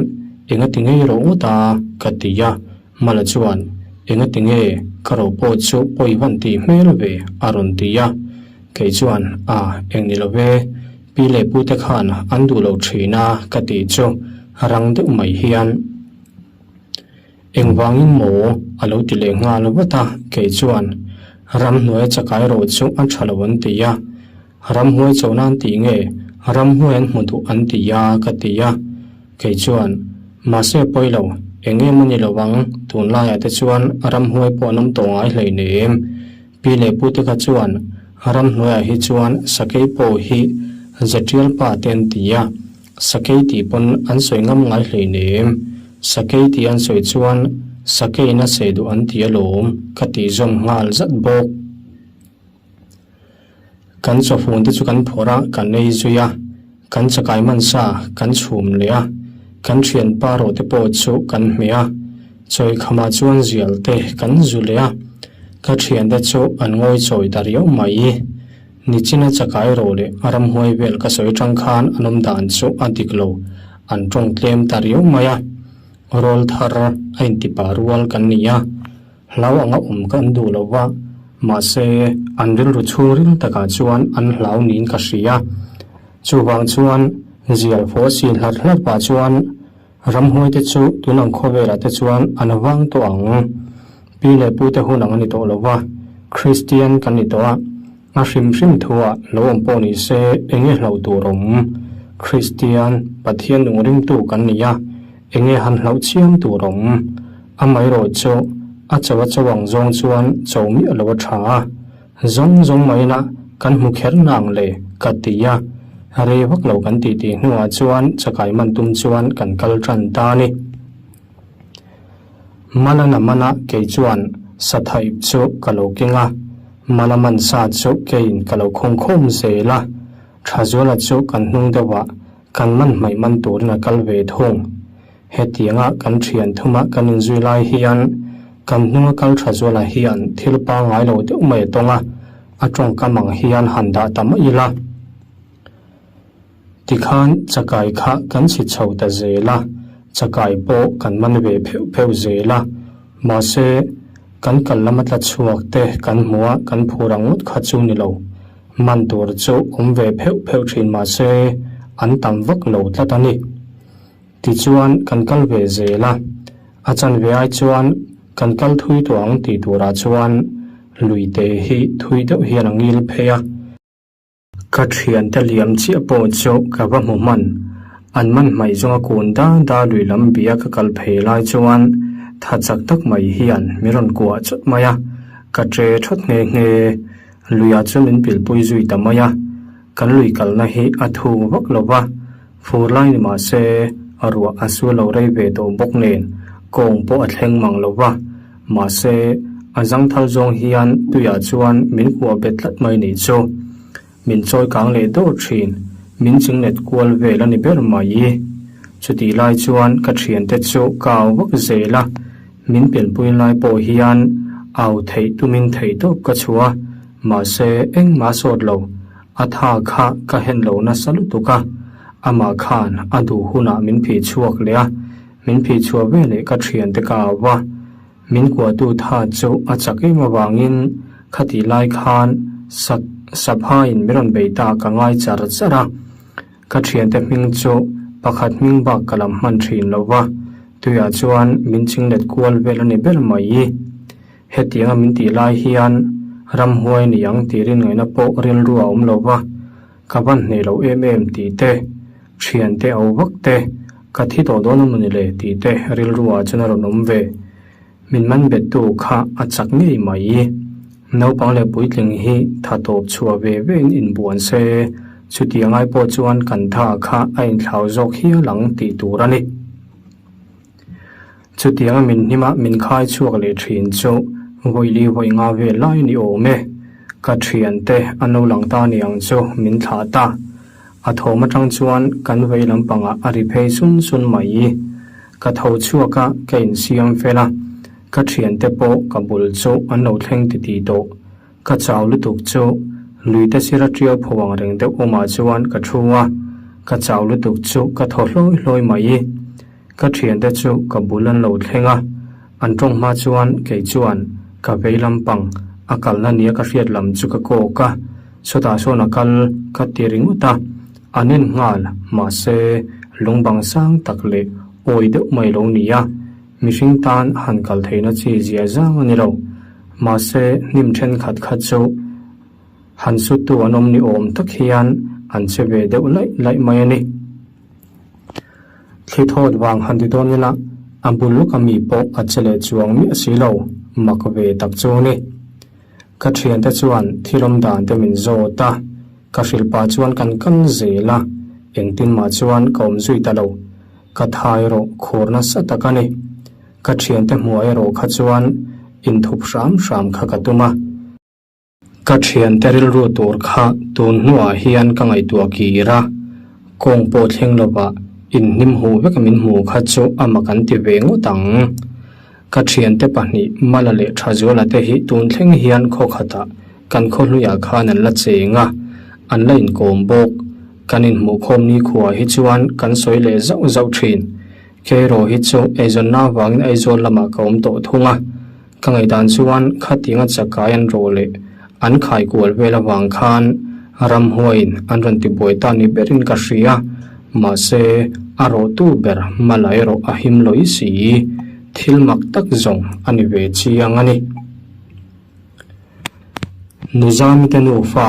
Enga ti ngei rawh ngawt a? ka ti a. Mala chuan, Enga ti nge ka ro pawh chu pawi van tih hmel ve? a rawn ti a. Kei chuan, A, eng ni lo ve. Pi leh pute khan an duh lo thin a ka tih chu rang deuh mai hian. Engvangin maw? a lo ti leh nghal vat a, kei chuan, Ramhnuaia chakai rawh chu a tha lo an ti a, ramhuai chona an tih nge ramhuai an hmu duh an ti a ka ti a, kei chuan, Mahse pawi lo, eng em a ni lo ang, tunlaiah te chuan ramhuai pawh an awm tawh ngai hleinem. Pi leh pute kha chuan ramhnuaiah hi chuan sakei pawh hi Zetial pa te an ti a, sakei tih pawn an sawi ngam ngai hleinem. Sakei tih an sawi chuan sakeiin a sei duh an ti alawm ka tih zawm nghal zat bawk. Kan chawfun te chu kan phawrh a, kan ei zui a, kan chakai man sa kan chhum leh a, kan thianpa rawh te pawh chu kan hmeh a, chawi khamah chuan zial te kan zu leh a, ka thiante chu an ngawi chawi ta riau mai. Nichina chakai rawh leh a ramhuai vel ka sawi tang khan an awm dan chu a dik lo, an tawng tlem ta riau mai a, rawl thar a intipa rual kan ni a. Hlau anga awm ka an duh lo va, mahse an rilru chhungril takah chuan an hlau niin ka hria. Chuvang chuan zial fawh sin hlat hlat pah chuan ramhuaite chu tun ang khawvelah te chuan an vang tawh ang. Pi leh pute hun ang a ni tawh lo va, Kristian kan ni tawh a, a hrim hrim thuah lo awm pawh ni se enge hlauh tur awm? Kristian, Pathian nung ringtu kan ni a, enge han hlauh chiam tur awm? Amaherawh chu a cho a cho ang zawng chuan cho miah lo a tha a, zawng zawng maina kan hmu kher nang le ka ti a, rei vak lo kan tih tih hnuah chuan chakai man tum chuan kan kal tan ta a ni. Malana mana kei chuan sathaip chu ka lo keng a, mala man sa chu keiin ka lo khung khawm zel a, Thazuala chu kan hnung deuhah kan man hmaih man turin a kal ve thung. Hetianga kan thian thuma kan inzui lai hian kan hnunga kal tha zuala hian thil pangngai lo deuh mai a tawng a, a tawngkam ang hian han dah ta mai ila. Tikhan chakai kha kan chhi chho ta zel a, chakai pawh kan man ve pheuh pheuh zel a, mahse kan kal lama tla chhuak te kan hmu a kan phur ang ngawt kha chu ni lo. Man tur chu awm ve pheuh pheuh thin mahse an tam vak lo tlat a ni. Tichuan kan kal ve zel a, a chanve ai chuan kan kal thui tawh ang tih turah chuan luite hi thui deuh hian a ngil phei a. Ka thiante liam chiah pawh chu ka va hmu hman, an man hmaih zawnga kun da da lui lam bia ka kal phei lai chuan tha chak tak mai hian min rawn kuah chawt mai a, ka che thawt nghe nghe. Luiah chuan min pilpui zui ta mai a, kan lui kalna hi a thung vak lo va. Fur lai ni mah se, a ruah a su lo rei ve tawh bawk nen kawng pawh a thleng mang lo va. Mahse, a zangthal zawng hian tuiah chuan min kuah bet tlat mai nih chu. Min chawi kang leh dawr thin, min chinglet kual vel a ni ber mai. Chutih lai chuan ka thiante chu ka au vak zel a, min pianpui lai pawh hian au theih tumin theihtawp ka chhuah a, mahse engmah sawt lo. A tha kha ka hen lo nasa lutuk a, amah khan a duh hunah min phih chhuak leh a, min phih chhuah veleh ka thiante ka au va, min kuahtu tha chu a chak em avangin khatih lai khan sak saphaiin min rawn bei ta ka ngai char char a, ka thiante hming chu pakhat hming bak ka lam hman thin lo va, tuiah chuan min chinglet kual vel a ni ber mai. Hetianga min tih lai hian ramhuai ni ang tih rin ngaihna pawh rilru a awm lo va, ka van hneh lo em em tih te, thiante au vak te, ka thi tawh dawn a mawni le tih te rilru ah chuan a rawn awm ve. Min man bettu kha a chak ngei mai. Naupang leh puitling hi tha tawp chhuah ve ve in inbuan se, chutiang ai pawh chuan kan tha kha a inthlau zawk hial ang tih tur a ni. Chutianga min hnima min khai chhuak leh thin chu vawi vawi nga vel lai ni awm e. Ka thiante an lo lang ta ni ang chu min thlah ta. A thawm atang chuan kan vei lampangah a ri phei sun sun mai. Ka tho chhuak a, ka insiam fel a. Ka thiante pawh ka bul chu an lo thleng titih tawh. Ka chau lutuk chu. Luite sira ṭiau pho ang reng deuh awmah chuan ka ṭhu a, ka chau lutuk chu ka thaw hlawi hlawi mai. Ka ṭhiante chu ka bul an lo thleng a, an ṭawng hma chuan kei chuan ka vei lampang a kalna nia ka hriat lam chu ka kawk a, chutah sawn a kal ka ti ringawt a, an en nghal, mahse lungbang sang tak leh awi deuh mai lo ni a, mihring tan han kal theihna chi zia zang a ni lo, mahse hnim thenkhat kha chu han suttu an awm ni awm tak hian an che ve deuh laih laih mai a ni. Thli thawt vang han ti dawn ila, a bul lawk a mi pawh a che leh chuang miah si lo, mak ve tak chu a ni. Ka thiante chuan thil awm dan te min zawt a, ka hrilh pah chuan kan kal zel a, engtin mah chuan ka awm zui ta lo. Ka tha erawh khur nasa tak a ni. Ka thiante hmuh erawh kha chuan inthup hram hram kha ka tum a. Ka thiante rilru tur kha tun hnuah hian ka ngaihtuah kir a, kawng pawh thleng lovah inhnim huh vek min hmuh kha chu a mak an ti ve ngawt ang. Ka thiante pahnih Mala leh Thazuala te hi tun thleng hian khaw khatah kan khaw hluiah khan an la cheng a, an la inkawm bawk. Kan inhmuhkhawm nikhua hi chuan kan sawi leh zauh zauh thin. Keiraw hi chu eizawnna avangin Aizawl lamah ka awm tawh thung a, ka ngaihdan chuan khatinga chakai an rawh leh an khai kual vel avang khan ramhuaiin an rawn ti buai ta ni berin ka hria, mahse a rawhtu ber Mala erawh a him lawih si, thil mak tak zawng a ni ve chiang a ni. Nuzami te nufa.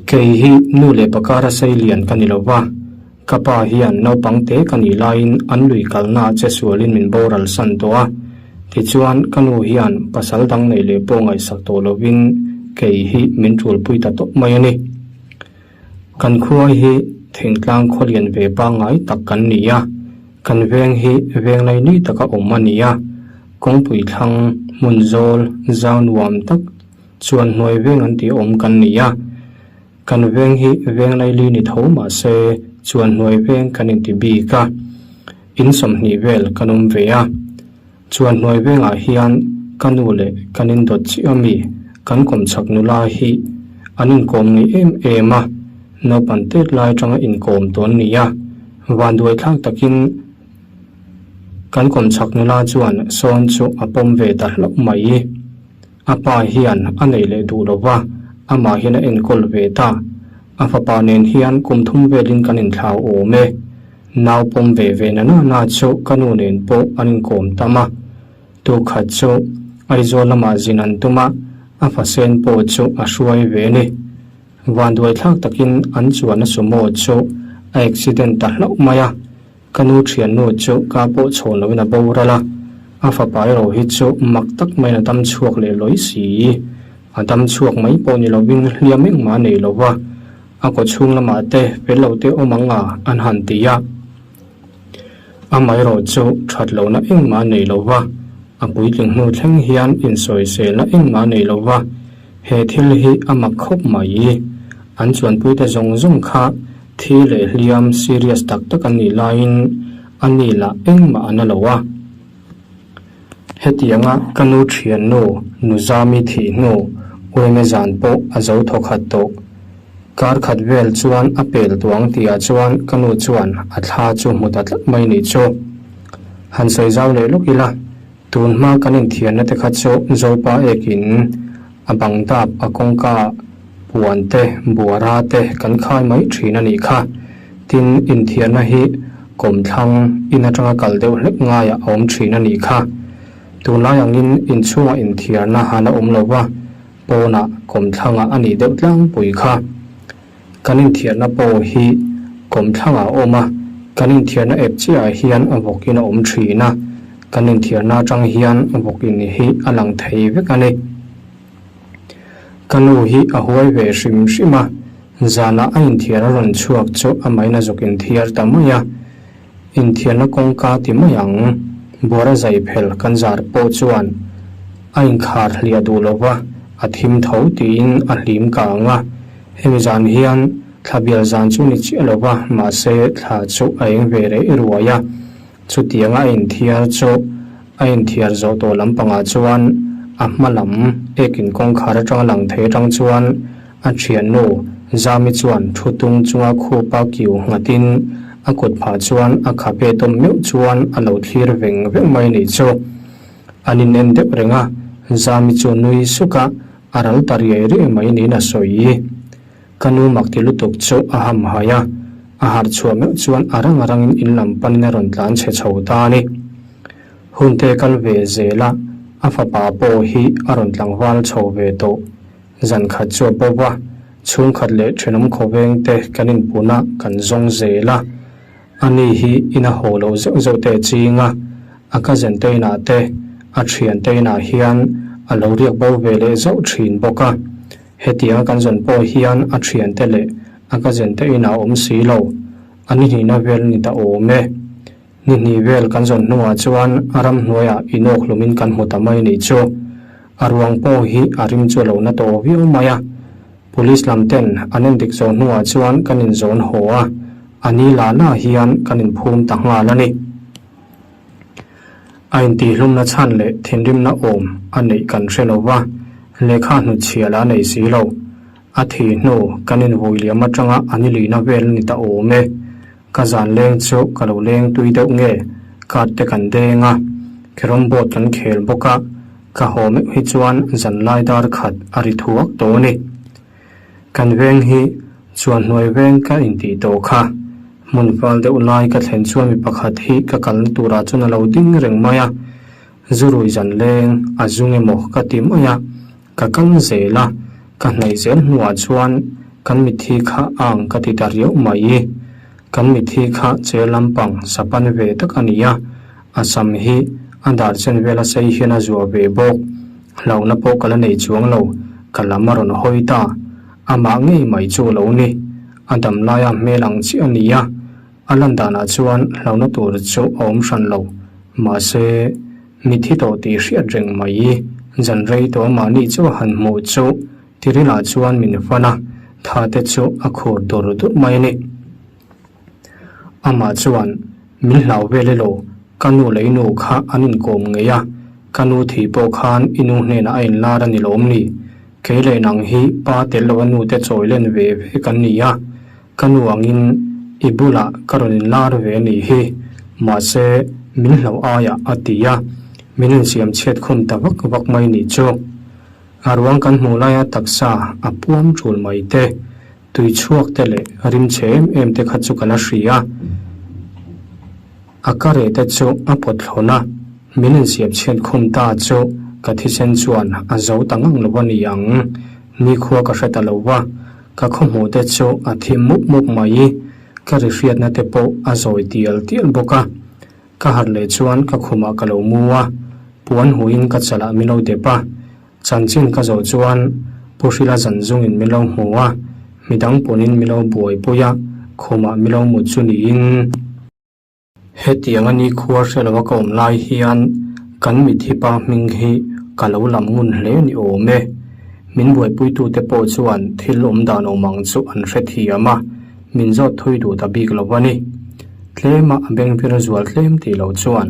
Kei hi nu leh pakara sei lian ka ni lo va, ka pa hian naupang te ka nih laiin an lui kalna ah che sualin min boral san tawh a, tichuan ka nu hian pasal dang neih leh pawh ngaihsak tawh lovin kei hi min ṭulpui ta tawp mai a ni. Kan khua hi thingtlang khawlian ve pangngai tak kan ni a, kan veng hi veng laini taka awm a ni a, kawngpui thlang hmun zawl zau nuam tak chuan hnuai veng an tih awm kan ni a, kan veng hi veng laili ni tho mah se chuan hnuai veng kan inti bik a, in 20 vel kan awm ve a, chuan hnuai vengah hian ka nu leh kan indawt chiah ami kan kawmchhak nula hi an inkawm ngei em em a, naupang tet lai atanga inkawm tawh an ni a, vanduai thlak takin kan kawmchhak nula chuan sawn chu a pawm ve ta hlauh mai. A pa hian a nei leh duh lo va, amah hian a enkawl ve ta. A fapa nen hian kum thum velin kan inthlau awm e. Nau pawm ve ve na na na chu ka nu nen pawh an inkawm tam a. Tukhat chu Aizawl lamah zin an tum a, a fasen pawh chu a hruai ve ni. Vanduaithlak takin an chuanna sumo chu a accident ta hlauh mai a. Ka nu thiannu chu ka pawh chhawn loin a boral a, a fapa erawh hi chu mak tak maiin a dam chhuak leh lawi si. A dam chhuak mai pawh ni lovin hliam engmah a nei lo va, a kaw chhung lamah te fel lo te awm ang a an han ti a. Amaherawh chu that lohna engmah a nei lo va, a puitling hnu thleng hian insawiselna engmah a nei lo va, he thil hi a mak khawp mai. An chuanpuite zawng zawng kha Thi leh hliam serious tak tak an nih laiin a ni lah engmah an a lo a. Hetianga ka nu thiannu Nuzami thih hnu uaime zan pawh a zo thaw khat tawh. Kar khat vel chuan a pel tuang tihah chuan ka nu chuan a thla chu hmu ta tlat mai nih chu. Han sawi zau leh lawk ila, tun hma kan inthianna te kha chu Zopa ekin A bang dap a kawngka puan te, buara te kan khai mai thin a nih kha. Tin, inthiarna hi kawmthlang in atanga kal deuh hlek ngaiah a awm thin a nih kha. Tunlai angin inchhungah inthiarna han a awm lo va, pawnah kawmthlangah a nih deuh tlangpui kha. Kan inthiarna pawh hi kawmthlangah a awm a, kan inthiarna ep chiahah hian a vawkin a awm thin a, kan inthiarna atang hian vawkin hi a lang thei vek a ni. Ka nu hi a huai ve hrim hrim a, zanah a inthiar a rawn chhuak chu amahin a zuk inthiar ta mai a, Inthiarna kawngka ti mai ang. Buara zai phel kan zar pawh chuan a inkhar hliah duh lo va, a thim tho tiin a hlim kang a. Hemi zan hian thla bial zan chu ni chiah lo va, mahse thla chu a eng ve reh ruai a. Chutianga a inthiar chu a inthiar zawh tawh lampangah chuan A hma lam ek in kawngkhar atanga lang thei atang chuan a thiannu Zami chuan thu tung chunga khupa kiu nghatin a kut phah chuan a khabe tawm meuh chuan a lo thlir veng veng mai nih chu. An in en deuh reng a, Zami chu nui suk a, a ral ta riai riai mai niin a sawi. Ka nu mak ti lutuk chu a ham hai a, a harh chhuah meuh chuan a rang a rangin in lam panin a rawn tlan chhe chho ta a ni. Hun te kal ve zel a, a fapa pawh hi a rawn tlangval chho ve tawh. Zan khat chu a bo va, chhungkhat leh thenawm khawveng te kan inpun a, kan zawng zel a. Ani hi ina haw loh zeuh zeuh te a ching a, a cousin te inah te, a thian te inah hian a lo riak bo ve leh zauh thin bawk a. Hetianga kan zawn pawh hian a thiante leh a cousin te inah awm si lo, a ni hnihna vel ni ta awm e. Ni hnih vel kan zawn hnuah chuan a ramhnuaiah inawk hlumin kan hmu ta mai nih chu. A ruang pawh hi a rim chu a lo na tawh viau mai a. Police lam ten an endik zawh hnuah chuan kan inzawn haw a, a ni lah lah hian kan inphum ta nghal a ni. A intihhlumna chhan leh thinrimna awm a neih kan hre lo va, lehkha hnutchhiah lah a nei si lo. A thi hnu kan invui liam atanga a ni luihna vel a ni ta awm e. Ka zan leng chu ka lo leng tui deuh nge, card te kan deng a, carrom board kan khel bawk a, ka haw meuh hi chuan zan lai dar khat a ri thuak tawh a ni. Kan veng hi chuan hnuai veng ka intih tawh kha. Hmun fal deuh lai ka thlen chuan mi pakhat hi ka kalna turah chuan a lo ding reng mai a, zu rui zan leng a zung emaw ka ti mai a, ka kal zel a, ka hnaih zel hnuah chuan kan mitthi kha ang ka ti ta riau mai. Kan mitthi kha chair lampang sapan ve tak a ni a, a sam hi a dar chen vela sei hian a zuah ve bawk. Hlauhna pawh ka la nei chuang lo, ka lam a rawn hawi ta. Amah ngei mai chu a lo ni. A dam laia hmel ang chiah a ni a, a lan danah chuan hlauhna tur chu a awm hran lo. Mahse, mitthi tawh tih hriat reng mai, zan rei tawh mahni chu a han hmuh chu tirilah chuan min fan a, tha te chu a khur dur dur mai a ni. Amah chuan, Min hlau vel elo, ka nu leh i nu kha an inkawm ngei a, ka nu thih pawh khan i nu hnenah a inlar a ni lawm ni? Kei leh nang hi pa tel loa nu te chawi len ve ve kan ni a, ka nu angin i bulah ka rawn inlar ve a nih hi, mahse min hlauh aiah a ti a, min insiam chhiat khum ta vak vak mai nih chu. A ruang kan hmuh laia taksa a puam tul mai te. Tui chhuak te leh rim chhe em em te kha chu ka la hria. A ka reh te chu a pawt thlawn a, min insiam chhiat khum ta chu ka thisen chuan a zo ta ngang lo a ni ang. Nikhua ka hre ta lo va, ka khawhmuh te chu a thim mup mup mai. Ka ri hriatna te pawh a zawi tial tial bawk a. Ka harh leh chuan ka khumah ka lo mu a, puan huiin ka chalah min lo dep a. Chanchin ka zawh chuan Pu Hrila zan zungin min lo hmu a, midang pawnin min lo buaipui a, khumah min lo mut chu niin. Hetiang a nikhua hre lova ka awm lai hian kan mitthi pa hming hi ka lo lam ngun hle ni awm e. Min buaipuitute pawh chuan thil awm dan awm ang chu an hrethiam a, min zawt thui duh ta bik lo a ni. Tlema a bengvir zual tlem tih loh chuan.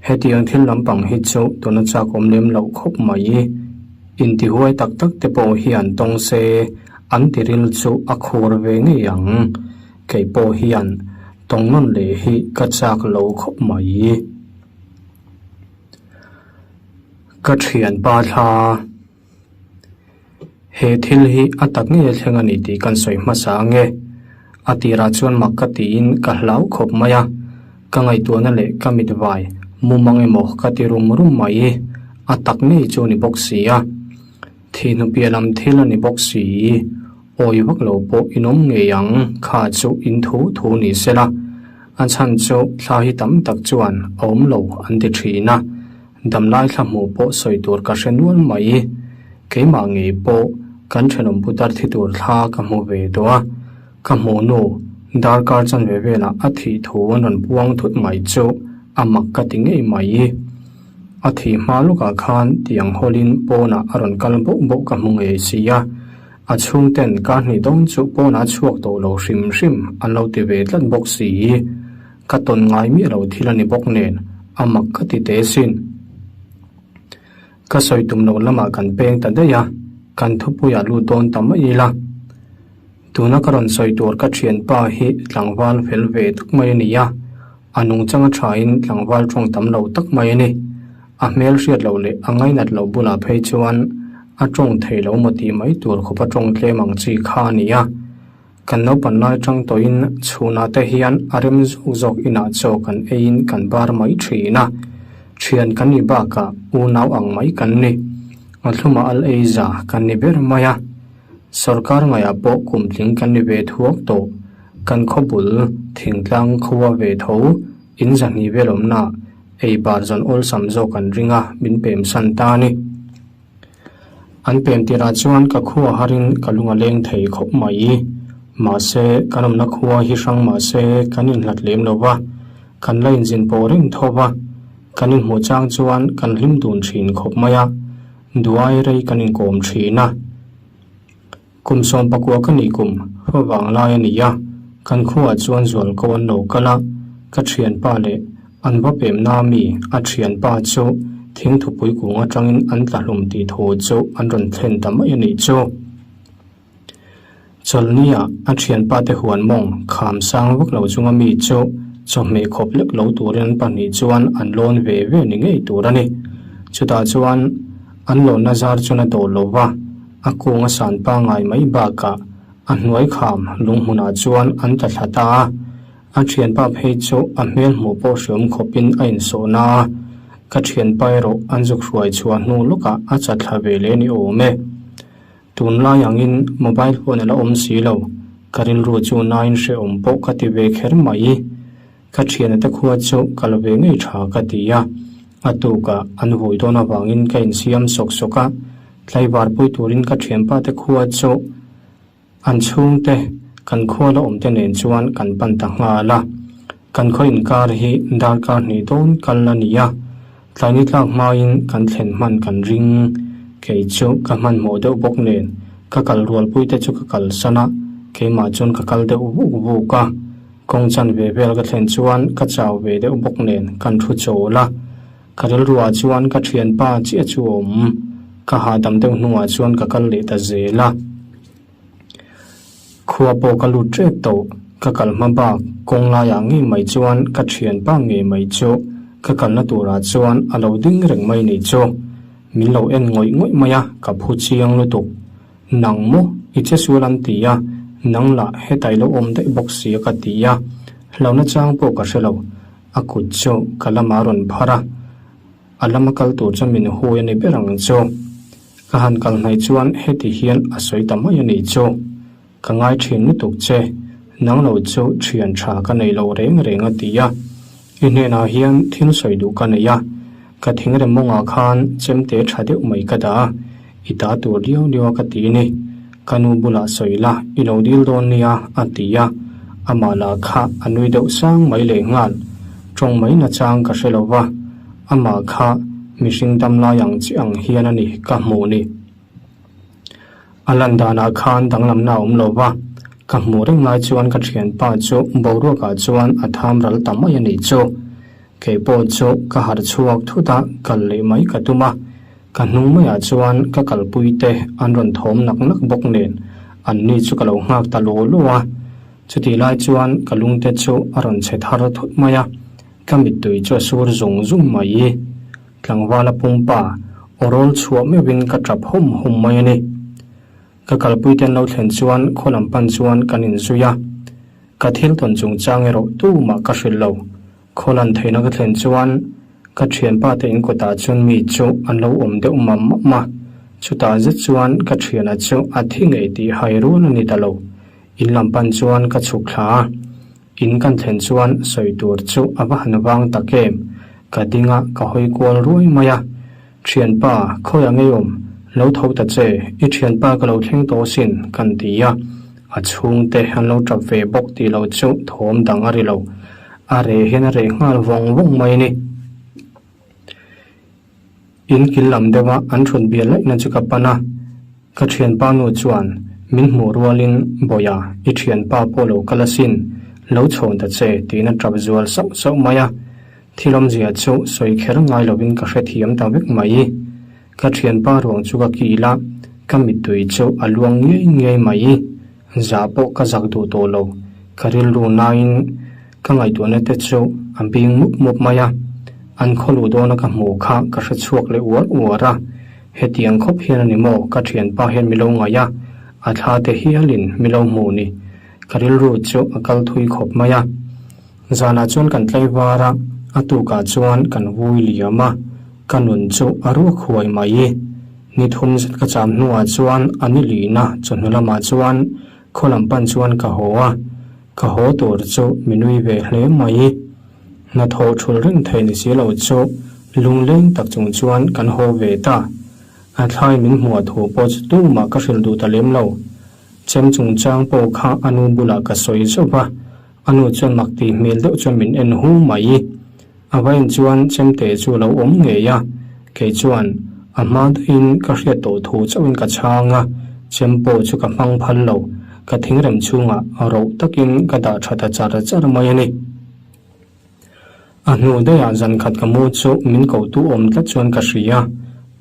Hetiang thil lampang hi chu tuna chak awm lem loh khawp mai. Intihuai tak tak te pawh hian tawng se an tiril chu a khur ve ngei ang. Kei pawh hian tawng nawn leh hi ka chak lo khawp mai. Ka thianpa thla. He thil hi a tak ngei a thleng a ni tih kan sawi hmasa ang e. A tirah chuan mak ka tiin ka hlau khawp mai a, ka ngaihtuahna leh ka mit vai mumang emaw ka ti rum rum mai. A tak ngei chu a ni bawk si a, thihnu piah lam thil a ni bawk si. Awi vak lo pawh in awm ngei ang, kha chu in thu thu ni sela. A chhan chu thla hi tam tak chuan a awm lo an ti thin a. Damlai thla hmuh pawh sawi tur ka hre nual mai. Keimah ngei pawh kan thenawm putar thi tur thla ka hmu ve tawh a. Ka hmuh nu darkar chanve velah a thih thu an rawn puang thut mai chu a mak ka ti ngei mai. A thih hma lawkah khan tiang hawlin pawnah a rawn kal bauh bauh ka hmu ngei si a. A chhungten kar hnih dawn chu pawnah a chhuak tawh lo hrim hrim an lo ti ve tlat bawk si. Ka tawn ngai miah lo thil a ni bawk nen a mak ka ti teh sin. Ka sawi tum loh lamah kan peng ta daih a, kan thupuiah lut dawn ta mai ila. Tuna ka rawn sawi tur ka thianpa hi tlangval fel ve tak mai a ni a, a nungchang a thain tlangval tawng tam lo tak mai a ni. A hmel hriat loh leh a ngainat loh bulah phei chuan a tawng thei lo maw tih mai tur khawpa tawng tlem ang chi kha a ni a. Kan naupan lai tang tawhin chhunah te hian a rem zawk zawk inah chaw kan eiin kan bar mai thin a, thian kan ni bakah unau ang mai kan ni. A thlumah al ei za kan ni ber mai a. Sorkar ngaihah pawh kum tling kan ni ve thuak tawh. Kan khaw bul thingtlang khua ve tho in zahnih vel awmnaah ei bar zawn awlsam zawk an ring a, min pem san ta a ni. An pem tirah chuan ka khua harin ka lung a leng thei khawp mai. Mahse, kan awmna khua hi hrang mahse kan inhlat lem lo va, kan la inzin pawh reng tho va, kan inhmuh chang chuan kan hlim dun thin khawp mai a, duai rei kan inkawm thin a. Kum 19 ka nih kum hma vang lai a ni a, kan khuaah chuan zualko an lo kal a, ka thianpa leh an va pemna mi a thianpa chu thingthupui kung atangin an tla hlum tih thu chu an rawn thlen ta mai a nih chu. Chawlhnia a thianpa te huan mawng kham sang vak lo chunga mi chu chawhmeh khawp lek lo turin an pahnih chuan an lawn ve ve ni ngei tur a ni. Chutah chuan an lawnna zar chuan a dawh lo va. A kung a san pangngai mai bakah a hnuai kham lunghmunah chuan an ta thla ta a, a thianpa phei chu a hmel hmuh pawh hriawm khawpin a insawhna a, ka thianpa erawh an zuk hruai chhuah hnu lawkah a chat thla ve leh ni awm e. Tunlai angin mobile phone a la awm si lo, ka rilru chu nain hrehawm pawh ka ti ve kher mai. Ka thiana te khua chu ka la ve ngei tha ka ti a, a tukah an vui dawn avangin ka insiam sawk sawk a, tlaivar pui turin ka thianpa te khua chu an chhungte kan khua la awm te nen chuan kan pan ta nghal a, kan khaw inkar hi darkar hnih dawn kal a ni a, tlai ni tlak hmain kan thlen hman kan ring, kei chu ka hmanhmawh deuh bawk nen ka kal rualpui te chu ka kalsan a, keimah chuan ka kal deuh vuk vuk a. Kawng chan ve vel ka thlen chuan ka chau ve deuh bawk nen kan thu chawl a, ka rilruah chuan ka thianpa chiah chu a awm. Ka hahdam deuh hnuah chuan ka kal leh ta zel a. Khua pawh ka lut tep tawh, ka kal hma bak kawng laiah ngei mai chuan ka thianpa ngei mai chu ka kalna turah chuan a lo ding reng mai ni chu. Min lo en ngawih ngawih mai a, ka phu chiang lutuk. Nang maw? I che sual an ti a, nang lah hetai lo awm daih bawk si a ka ti a, hlauhna chang pawh ka hre lo. A kut chu ka lamah a rawn phar a, a lama kal tur chuan min hui a ni ber ang chu. Ka han kal hnaih chuan heti hian a sawi ta mai a nih chu. Ka ngai thin lutuk che, nang lo chu thian tha ka nei lo reng reng a ti a. I hnenah hian thil sawi duh ka nei a, ka thingrem mawngah khan chemte tha deuh mai ka dah a, i ta tur liau liau a ka ti ni. Ka nu bulah sawi la, i lo dil dawn nia a ti a, amah lah kha a nui deuh sang mai leh nghal. Tawng mai nachang ka hre lo va, amah kha mihring damlai ang chi ang hian a ni ka hmuh ni. A lan danah khan danglamna a awm lo va, ka hmuh reng lai chuan ka thianpa chu boruakah chuan a tham ral ta mai a nih chu. Kei pawh chu ka harh chhuak thut a, kal leh mai ka tum a. Ka hnung maiah chuan ka kalpui te an rawn thawm nak nak bawk nen anni chu ka lo nghak ta law law a. Chutih lai chuan ka lungte chu a rawn chhe thar thut mai a, ka mittui chu a sur zung zung mai. Tlangvala pumpa aw rawl chhuah meuhin ka tap hum hum mai a ni. Ka kalpui te an lo thlen chuan khaw lam pan chuan kan inzui a. Ka thil tawn chungchang erawh tumah ka hrilh lo. Khaw lan theihna ka thlen chuan ka thianpa te in kawtah chuan mi chu an lo awm deuh mam mam a. Chutah zet chuan ka thiana chu a thi ngei tih hai rual a ni ta lo. In lam pan chuan ka chhuk thla a. In kan thlen chuan sawi tur chu a va han vang tak em? Ka ding a, ka hawi kual ruai mai a. Thianpa, khawi a ngeiawm? Lo tho ta che, i thianpa ka lo thleng tawh asin, kan ti a. A chhungte an lo tap ve bawk tih lo chu thawm dang a ri lo. A reh hian a reh nghal vawng vawng mai a ni. In kil lam deuha an thut bial laihna chu ka pan a, ka thianpa nu chuan min hmuh rualin Bawia, i thianpa pawh lo kal asin, lo chhawn ta che tiin a tap zual sauh sauh mai a. Thil awmzia chu sawi kher ngai lovin ka hrethiam ta vek mai. Ka thianpa ruang chu ka kil a, ka mittui chu a luang ngei ngei mai. Zah pawh ka zak duh tawh lo. Ka rilru nain ka ngaihtuahna te chu a bing mup mup mai a. An khaw luh dawna ka hmuh kha ka hre chhuak leh uar uar a. Hetiang khawp hian a ni maw ka thianpa hian mi lo ngaih a, a thla te hialin mi lo hmuh ni. Ka rilru chu a kal thui khawp mai a. Zanah chuan kan tlaivar a, a tukah chuan kan vui liam a, ka nun chu a ruak huai mai. Ni thum zet ka cham hnuah chuan a ni lihna chawhnu lamah chuan khaw lam pan chuan ka haw a, ka haw tur chu mi nui ve hle mai. Hnathawh thul reng thei ni si lo chu lungleng tak chung chuan kan haw ve ta. A thlai min hmuah thu pawh chu tumah ka hrilh duh ta lem lo. Chem chungchang pawh kha a nu bulah ka sawi zauh a, A nu chuan mak tih hmel deuh chuan min en hu mai. A vain chuan chemte chu a lo awm ngei a, kei chuan a hma daihin ka hriat tawh thu chauhin ka chhang a, chem pawh chu ka hmang phal lo, ka thingrem chhungah roh takin ka dah tha ta char char mai a ni. A hnu daihah zan khat ka mu chu min kotu awm tlat chuan ka hria,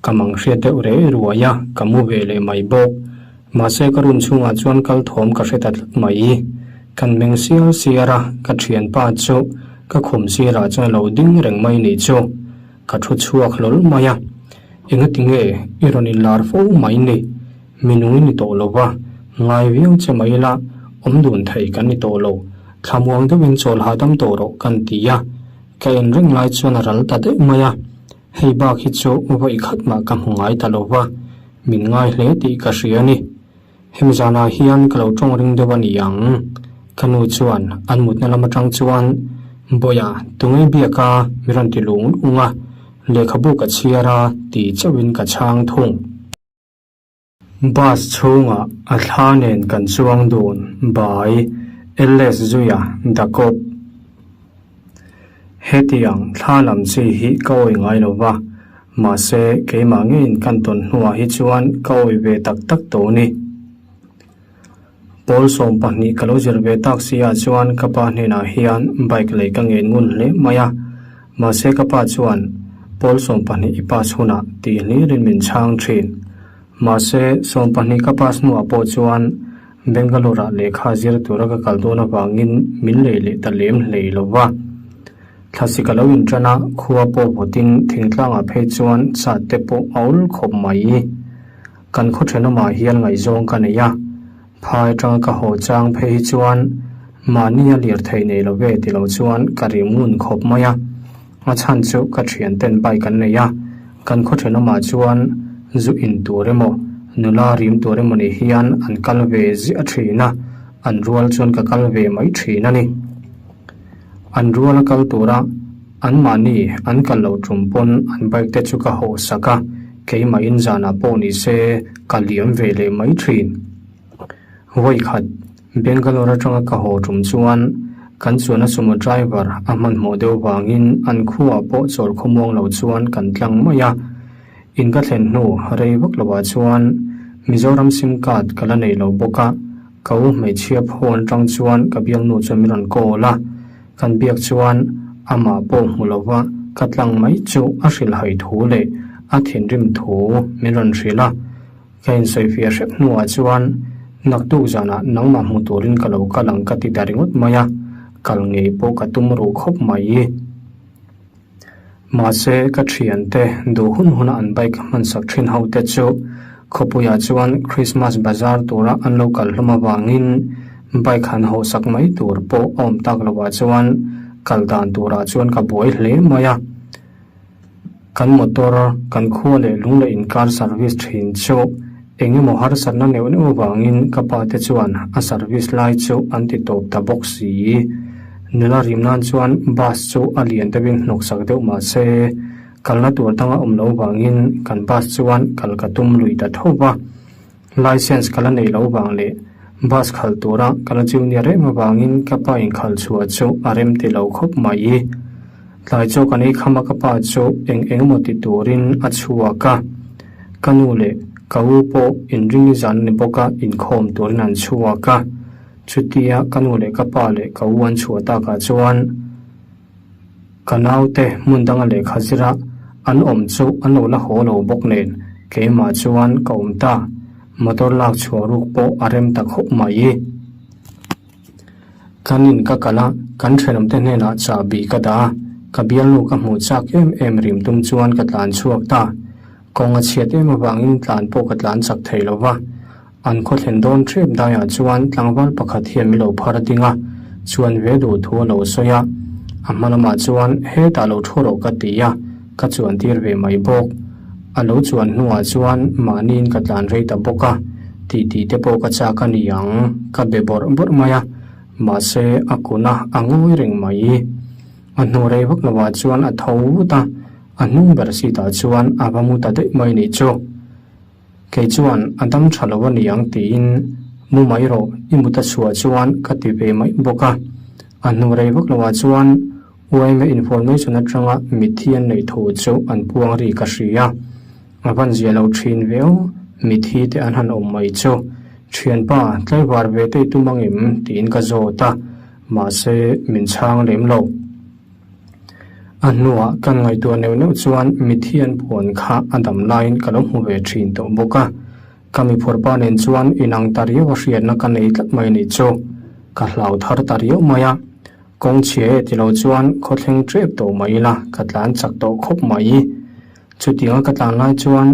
ka mang hriat deuh reh ruai a, ka mu ve leh mai bawk. Mahse ka room chhungah chuan kal thawm ka hre ta tlat mai. Kan meng siar siar a, ka thianpa chu ka khum sirah chuan a lo ding reng mai nih chu. Ka thu chhuak hlawl mai a, engati nge i rawn inlar fo mai ni? Mi nung i ni tawh lo va, ngai viau che mai ila awm dun thei kan ni tawh lo. Thlamuang deuhin chawl hahdam tawh rawh kan ti a, ka en reng lai chuan a ral ta daih mai a. Hei bak hi chu vawi khat mah ka hmu ngai ta lo va, min ngai hle tih ka hria a ni. Hemi zanah hian ka lo tawng ring deuh a ni ang. Ka nu chuan an mutna lam atang chuan, Bawia, tunge biak a? mi rawn ti lung lung a, lehkhabu ka chhiar a ti chauhin ka chhang thung. Bus chhungah a thla nen kan chuang dun by LS Zuia Dakawp. Hetiang thla lam chi hi ka awi ngai lo va, mahse keimah ngeiin kan tawn hnuah hi chuan ka awi ve tak tak tawh ni. Pawl 12 ka lo zir ve tak si ah chuan ka pa hnenah hian bike lei ka ngen ngun hle mai a, mahse ka pa chuan pawl 12 i pass hunah tih hlirin min chhang thin. Mahse 12 ka pass hnuah pawh chuan Bangalore ah lehkha zir tura ka kal dawn avangin min lei leh ta lem hlei lo va. Thlasik a lo intan a, khua pawh vawtin thingtlangah phei chuan chat te pawh a awl khawp mai. Kan khaw thenawmah hian ngaihzawng ka nei a, phai atanga ka haw chang phei hi chuan mahni a lirthei nei lo ve ti lo chuan ka rim ngun khawp mai a. A chhan chu ka thian ten bike an nei a, kan khaw thenawmah chuan zu in tur emaw nula rim tur emaw ni hian an kal ve ziah thin a, an rual chuan ka kal ve mai thin a ni. An rual a kal tura anmahni an kal loh tum pawn an bike te chu ka hawh sak a, keimahin zanah pawh ni se ka liam ve leh mai thin. Vawi khat Bangalore atanga ka haw tum chuan kan chuan a sumo driver a hmanhmawh deuh vangin an khuaah pawh chawl khawmuang lo chuan kan tlang mai a. In ka thlen hnu rei vak lovah chuan Mizoram sim card ka la nei lo bawk a, Ka u hmeichhia phone atang chuan ka biaknu chuan min rawn call a, kan biak chuan amah pawh hmu lova ka tlang mai chu a hrilhhaih thu leh a thinrim thu min rawn hrilh a. Ka insawifiah hrep hnuah chuan naktuk zanah nangmah hmu turin ka lo kal ang ka ti ta ringawt mai a, kal ngei pawh ka tum ruh khawp mai. Mahse, ka thiante duh hun huna an bike hmansak thin ho te chu khawpuiah chuan Christmas bazar tura an lo kal hlawm avangin bike han hawhsak mai tur pawh a awm tak lovah chuan kal dan turah chuan ka buai hle mai a. Kan motor, kan khua leh lung leh inkar service thin chu eng emaw harsatna neuh neuh avangin ka pa te chuan a service lai chu an ti tawp ta bawk si. Nula rim nan chuan bus chu a lian deuhin hnawksak deuh mah se, kalna tur danga awm lo vangin kan bus chuan kal ka tum lui ta tho va. Licence ka la nei lo vang leh bus khalh tura ka la junior em avangin ka pa in khalh chhuah chu a rem ti lo khawp mai. Tlai chaw kan ei kham a ka pa chu eng eng emaw ti turin a chhuak a, ka nu leh ka u pawh inring i zan a ni bawk a inkhawm turin an chhuak a. Chutia ka nu leh ka pa leh ka u an chhuah takah chuan ka naute hmun danga lehkha zira an awm chu an lo la haw lo bawk nen. Keimah chuan ka awm ta, motor lak chhuah ruk pawh a rem ta khawp mai. Kan in ka kal a, kan thenawmte hnenah chahbi ka dah a, ka bialnu ka hmuh chak em em rim tum chuan ka tlan chhuak ta. Kawng a chhiat em avangin tlan pawh ka tlan chak thei lo va. An khaw thlen dawn ṭep daiah chuan tlangval pakhat hian min lo phar ding a, chuan ve duh thu a lo sawi a. A hma lamah chuan hetah lo thu rawh ka ti a, ka chuan tir ve mai bawk. A lo chuan hnuah chuan mahniin ka tlan rei ta bawk a, titi te pawh ka chak a ni ang, ka be bawrh bawrh mai a, mahse a kun a, a ngawi reng mai. A hnu rei vak lovah chuan a tho vut a, a hnung ber seat ah chuan a va mu ta daih mai nih chu. Kei chuan a dam tha lo a ni ang tiin mu mai rawh i mut a chhuah chuan ka ti ve mai bawk a. A hnu rei vak lovah chuan yma information atanga mitthi an neih thu chu an puang ri ka hria. A van zia lo thin viau, mitthi te an han awm mai chu. Thianpa, tlaivar ve te i tum angem? tiin ka zawt a, mahse min chhang lem lo. A hnuah kan ngaihtuah neuh neuh chuan mitthi an puan kha a dam laiin ka lo hmu ve thin tawh bawk a. Ka mi phurpa nen chuan inang ta riau a hriatna ka nei tlat mai nih chu. Ka hlau thar ta riau mai a. Kawng chhia e ti lo chuan khawthleng tep tawh mai ila ka tlan chak tawh khawp mai. Chutianga ka tlan lai chuan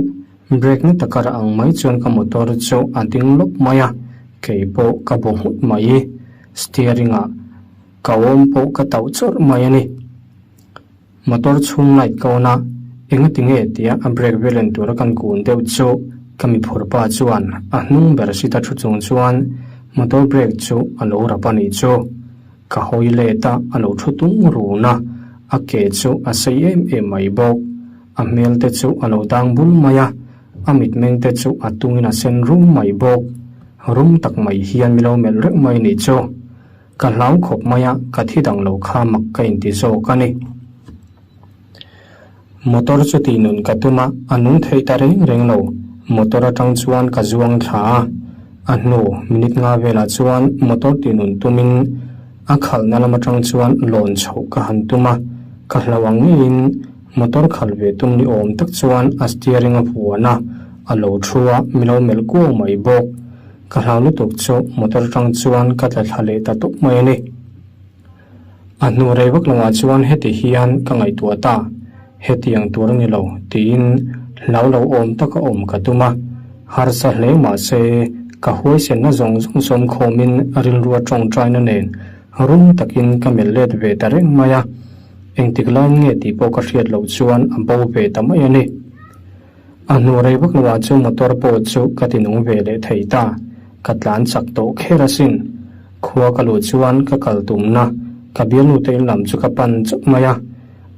brake na taka rah ang mai chuan ka motor chu a ding lawp mai a, kei pawh ka bu nghut mai. Steering ah Ka awm pawh ka tauh chawrh mai a ni. Motor chhung light ka on a, engati nge tia a brake vel en tura kan kun deuh chu ka mi phur pa chuan a hnung ber seat a thu chung chuan motor brake chu a lo rap a nih chu. Ka hawi let a, a lo thu tung run a, a ke chu a sei em em mai bawk. A hmel te chu a lo dang bul mai a, a mitmeng te chu a tungin a sen rum mai bawk. Rum tak mai hian mi lo melh reuh mai a nih chu. Ka hlau khawp mai a, ka thi dang lo kha mak ka inti zawk a ni. Motor chu tih nun ka tum a, a nung theih ta reng reng lo. Motor atang chuan ka zuang thla a, a hnu minute nga velah chuan motor tih nun tumin a khalhna lam atang chuan lawn chhoh ka han tum a, ka hlau ang ngeiin motor khalh ve tum ni awm tak chuan a steering a vuan a, a lo thu a, mi lo melh kuau mai bawk. Ka hlau lutuk chu motor atang chuan ka tla thla leh ta tawp mai a ni. A hnu rei vak loah chuan heti hian ka ngaihtuah ta, hetiang tur a ni lo tiin hlau lo awm taka awm ka tum a, harsa hle mahse ka huaisenna zawng zawng sawm khawmin rilrua tawngtaina nen rum takin ka melh let ve ta reng mai a, engtik laiin nge tih pawh ka hriat loh chuan a bo ve ta mai a ni. A hnu rei vak loah chu motor pawh chu ka ti nung ve leh thei ta, ka tlan chak tawh kher asin. Khua ka luh chuan ka kal tumna ka bialnu te in lam chu ka pan chauh mai a,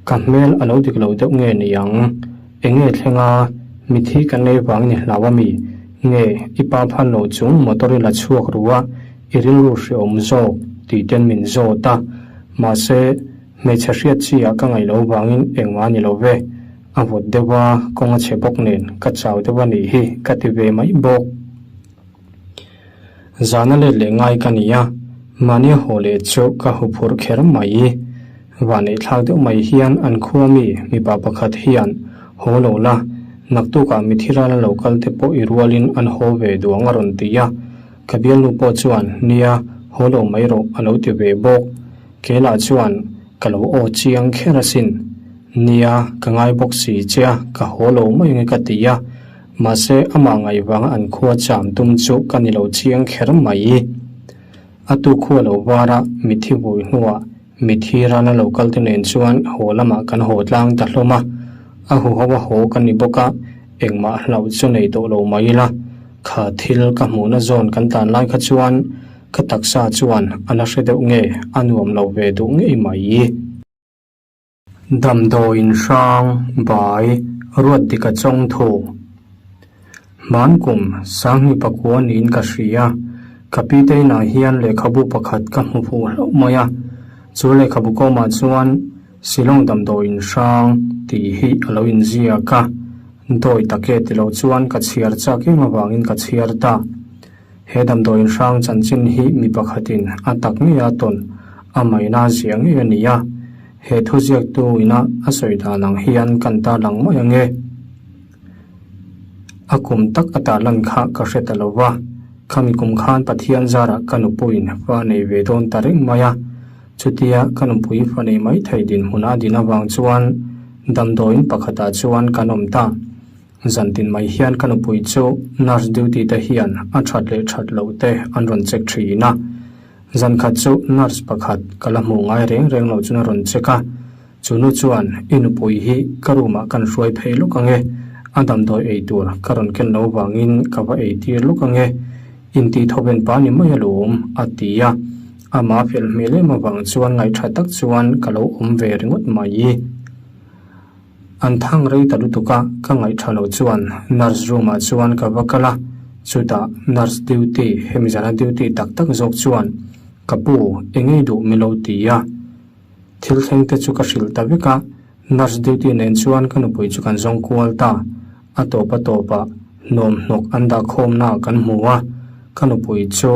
ka hmel a lo dik lo deuh nge ni ang? Enge thleng a, mithi kan nei vang ni hlau a mi? Nge i pa phan lo chung motor i la chhuak ru a, i rilru hreawm zawk tih ten min zawt a, mahse hmeichhe hriat chi ah ka ngaih lo vangin engmah a ni lo ve. A vawt deuh a, kawng a chhe bawk nen ka chau deuh a nih hi ka ti ve mai bawk. Zana let leh ngai ka ni a, mahnia haw leh chu ka hu phurh kher mai. Vahneih thlak deuh mai hian an khua mi mipa pakhat hian haw lo la, naktukah mithi rala lo kal te pawh i rualin an haw ve duang a rawn ti a. Ka bialnu pawh chuan nia haw lo mai rawh a lo ti ve bawk. Kelah chuan ka lo aw chiang kher asin. Nia, ka ngai bawk si che a, ka haw lo mai ange ka ti a. Mahse, amah ngaih vanga an khua cham tum chu ka ni lo chiang kher mai. A tu khua lo var a, mithi vui hnuah mithi rana lo kal te nen chuan haw lamah kan haw tlang ta hlawm a. A huho a haw ka ni bawk a, engmah hlauh chu nei tawh lo mai ila. Kha thil ka hmuhna zawn kan tlan lai kha chuan ka taksa chuan a la hre deuh nge a nuam lo ve duh ngei mai. Damdawiin hrang bai ruat dik a chawng thu. Hman kum Sanghni pakua niin ka hria. Ka pi te inah hian lehkhabu pakhat ka hmu fuh hlauh mai a. Chu lehkhabu kawmah chuan Shillong damdawiin hrang tih hi a lo inziak a. Dawi tak e ti lo chuan ka chhiar chak em avangin ka chhiar ta. He damdawiin hrang chanchin hi mi pakhatin a tak ngei a tawn a maina ziah ngei a ni a, he thuziaktu ina a sawi dan ang hian kan tarlang mai ang e. A kum tak a tarlan kha ka hre ta lo va, khami kum khan Pathian zarah ka nupuiin fa nei ve dawn ta reng mai a. Chutia ka nupui fa nei mai thei dinhmun a din avang chuan damdawiin pakhatah chuan kan awm ta. Zantin mai hian ka nupui chu nurse duty te hian a that leh that loh te an rawn check thin a. Zan khat chu nurse pakhat ka la hmuh ngai reng reng loh chuan a rawn check a, chu nu chuan i nupui hi ka room ah kan hruai phei lawk ang e, a damdawi ei tur ka rawn ken lo vangin ka va ei tir lawk ang e, intih thawven pa ni mai alawm a ti a, amah fel hmel em avang chuan ngaihṭha tak chuan ka lo awm ve ringawt mai. An thang rei ta lutuk a, ka ngaihṭha lo chuan nurse room ah chuan ka va kal a, chutah nurse duty hemi zana duty tak tak zawk chuan ka pu eng ei duh min lo ti a, thil thleng te chu ka hrilh ta vek a, nurse duty nen chuan ka nupui chu kan zawng kual ta, a tawp a tawp ah nuam hnawk an dah khawmna ah kan hmu a, ka nupui chu.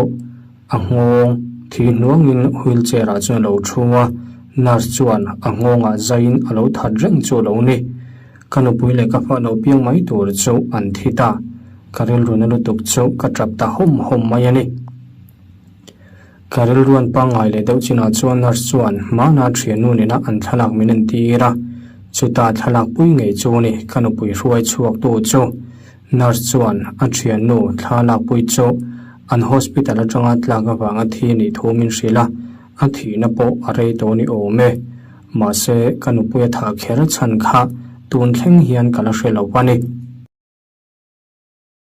A nghawng thi hnuangin wheelchair ah chuan a lo thu a, nurse chuan a nghawngah zaiin a lo that reng chu a lo ni. Ka nupui leh ka fa lo piang mai tur chu an thi ta. Ka rilru na lutuk chu ka tap ta hawm hawm mai a ni. Ka rilruan pangngai leh deuh chinah chuan nurse chuan hmana thiannu nena an thlalak min entir a, chuta thlalak pui ngei chu ni ka nupui hruai chhuaktu chu. Nurse chuan a thiannu thla lakpui chu an hospital atanga tlak avanga thi nih thu min hrilh a, a thihna pawh a rei tawh ni awm e. Mahse, ka nupui a thah kher chhan kha tun thleng hian ka la hre lo a ni.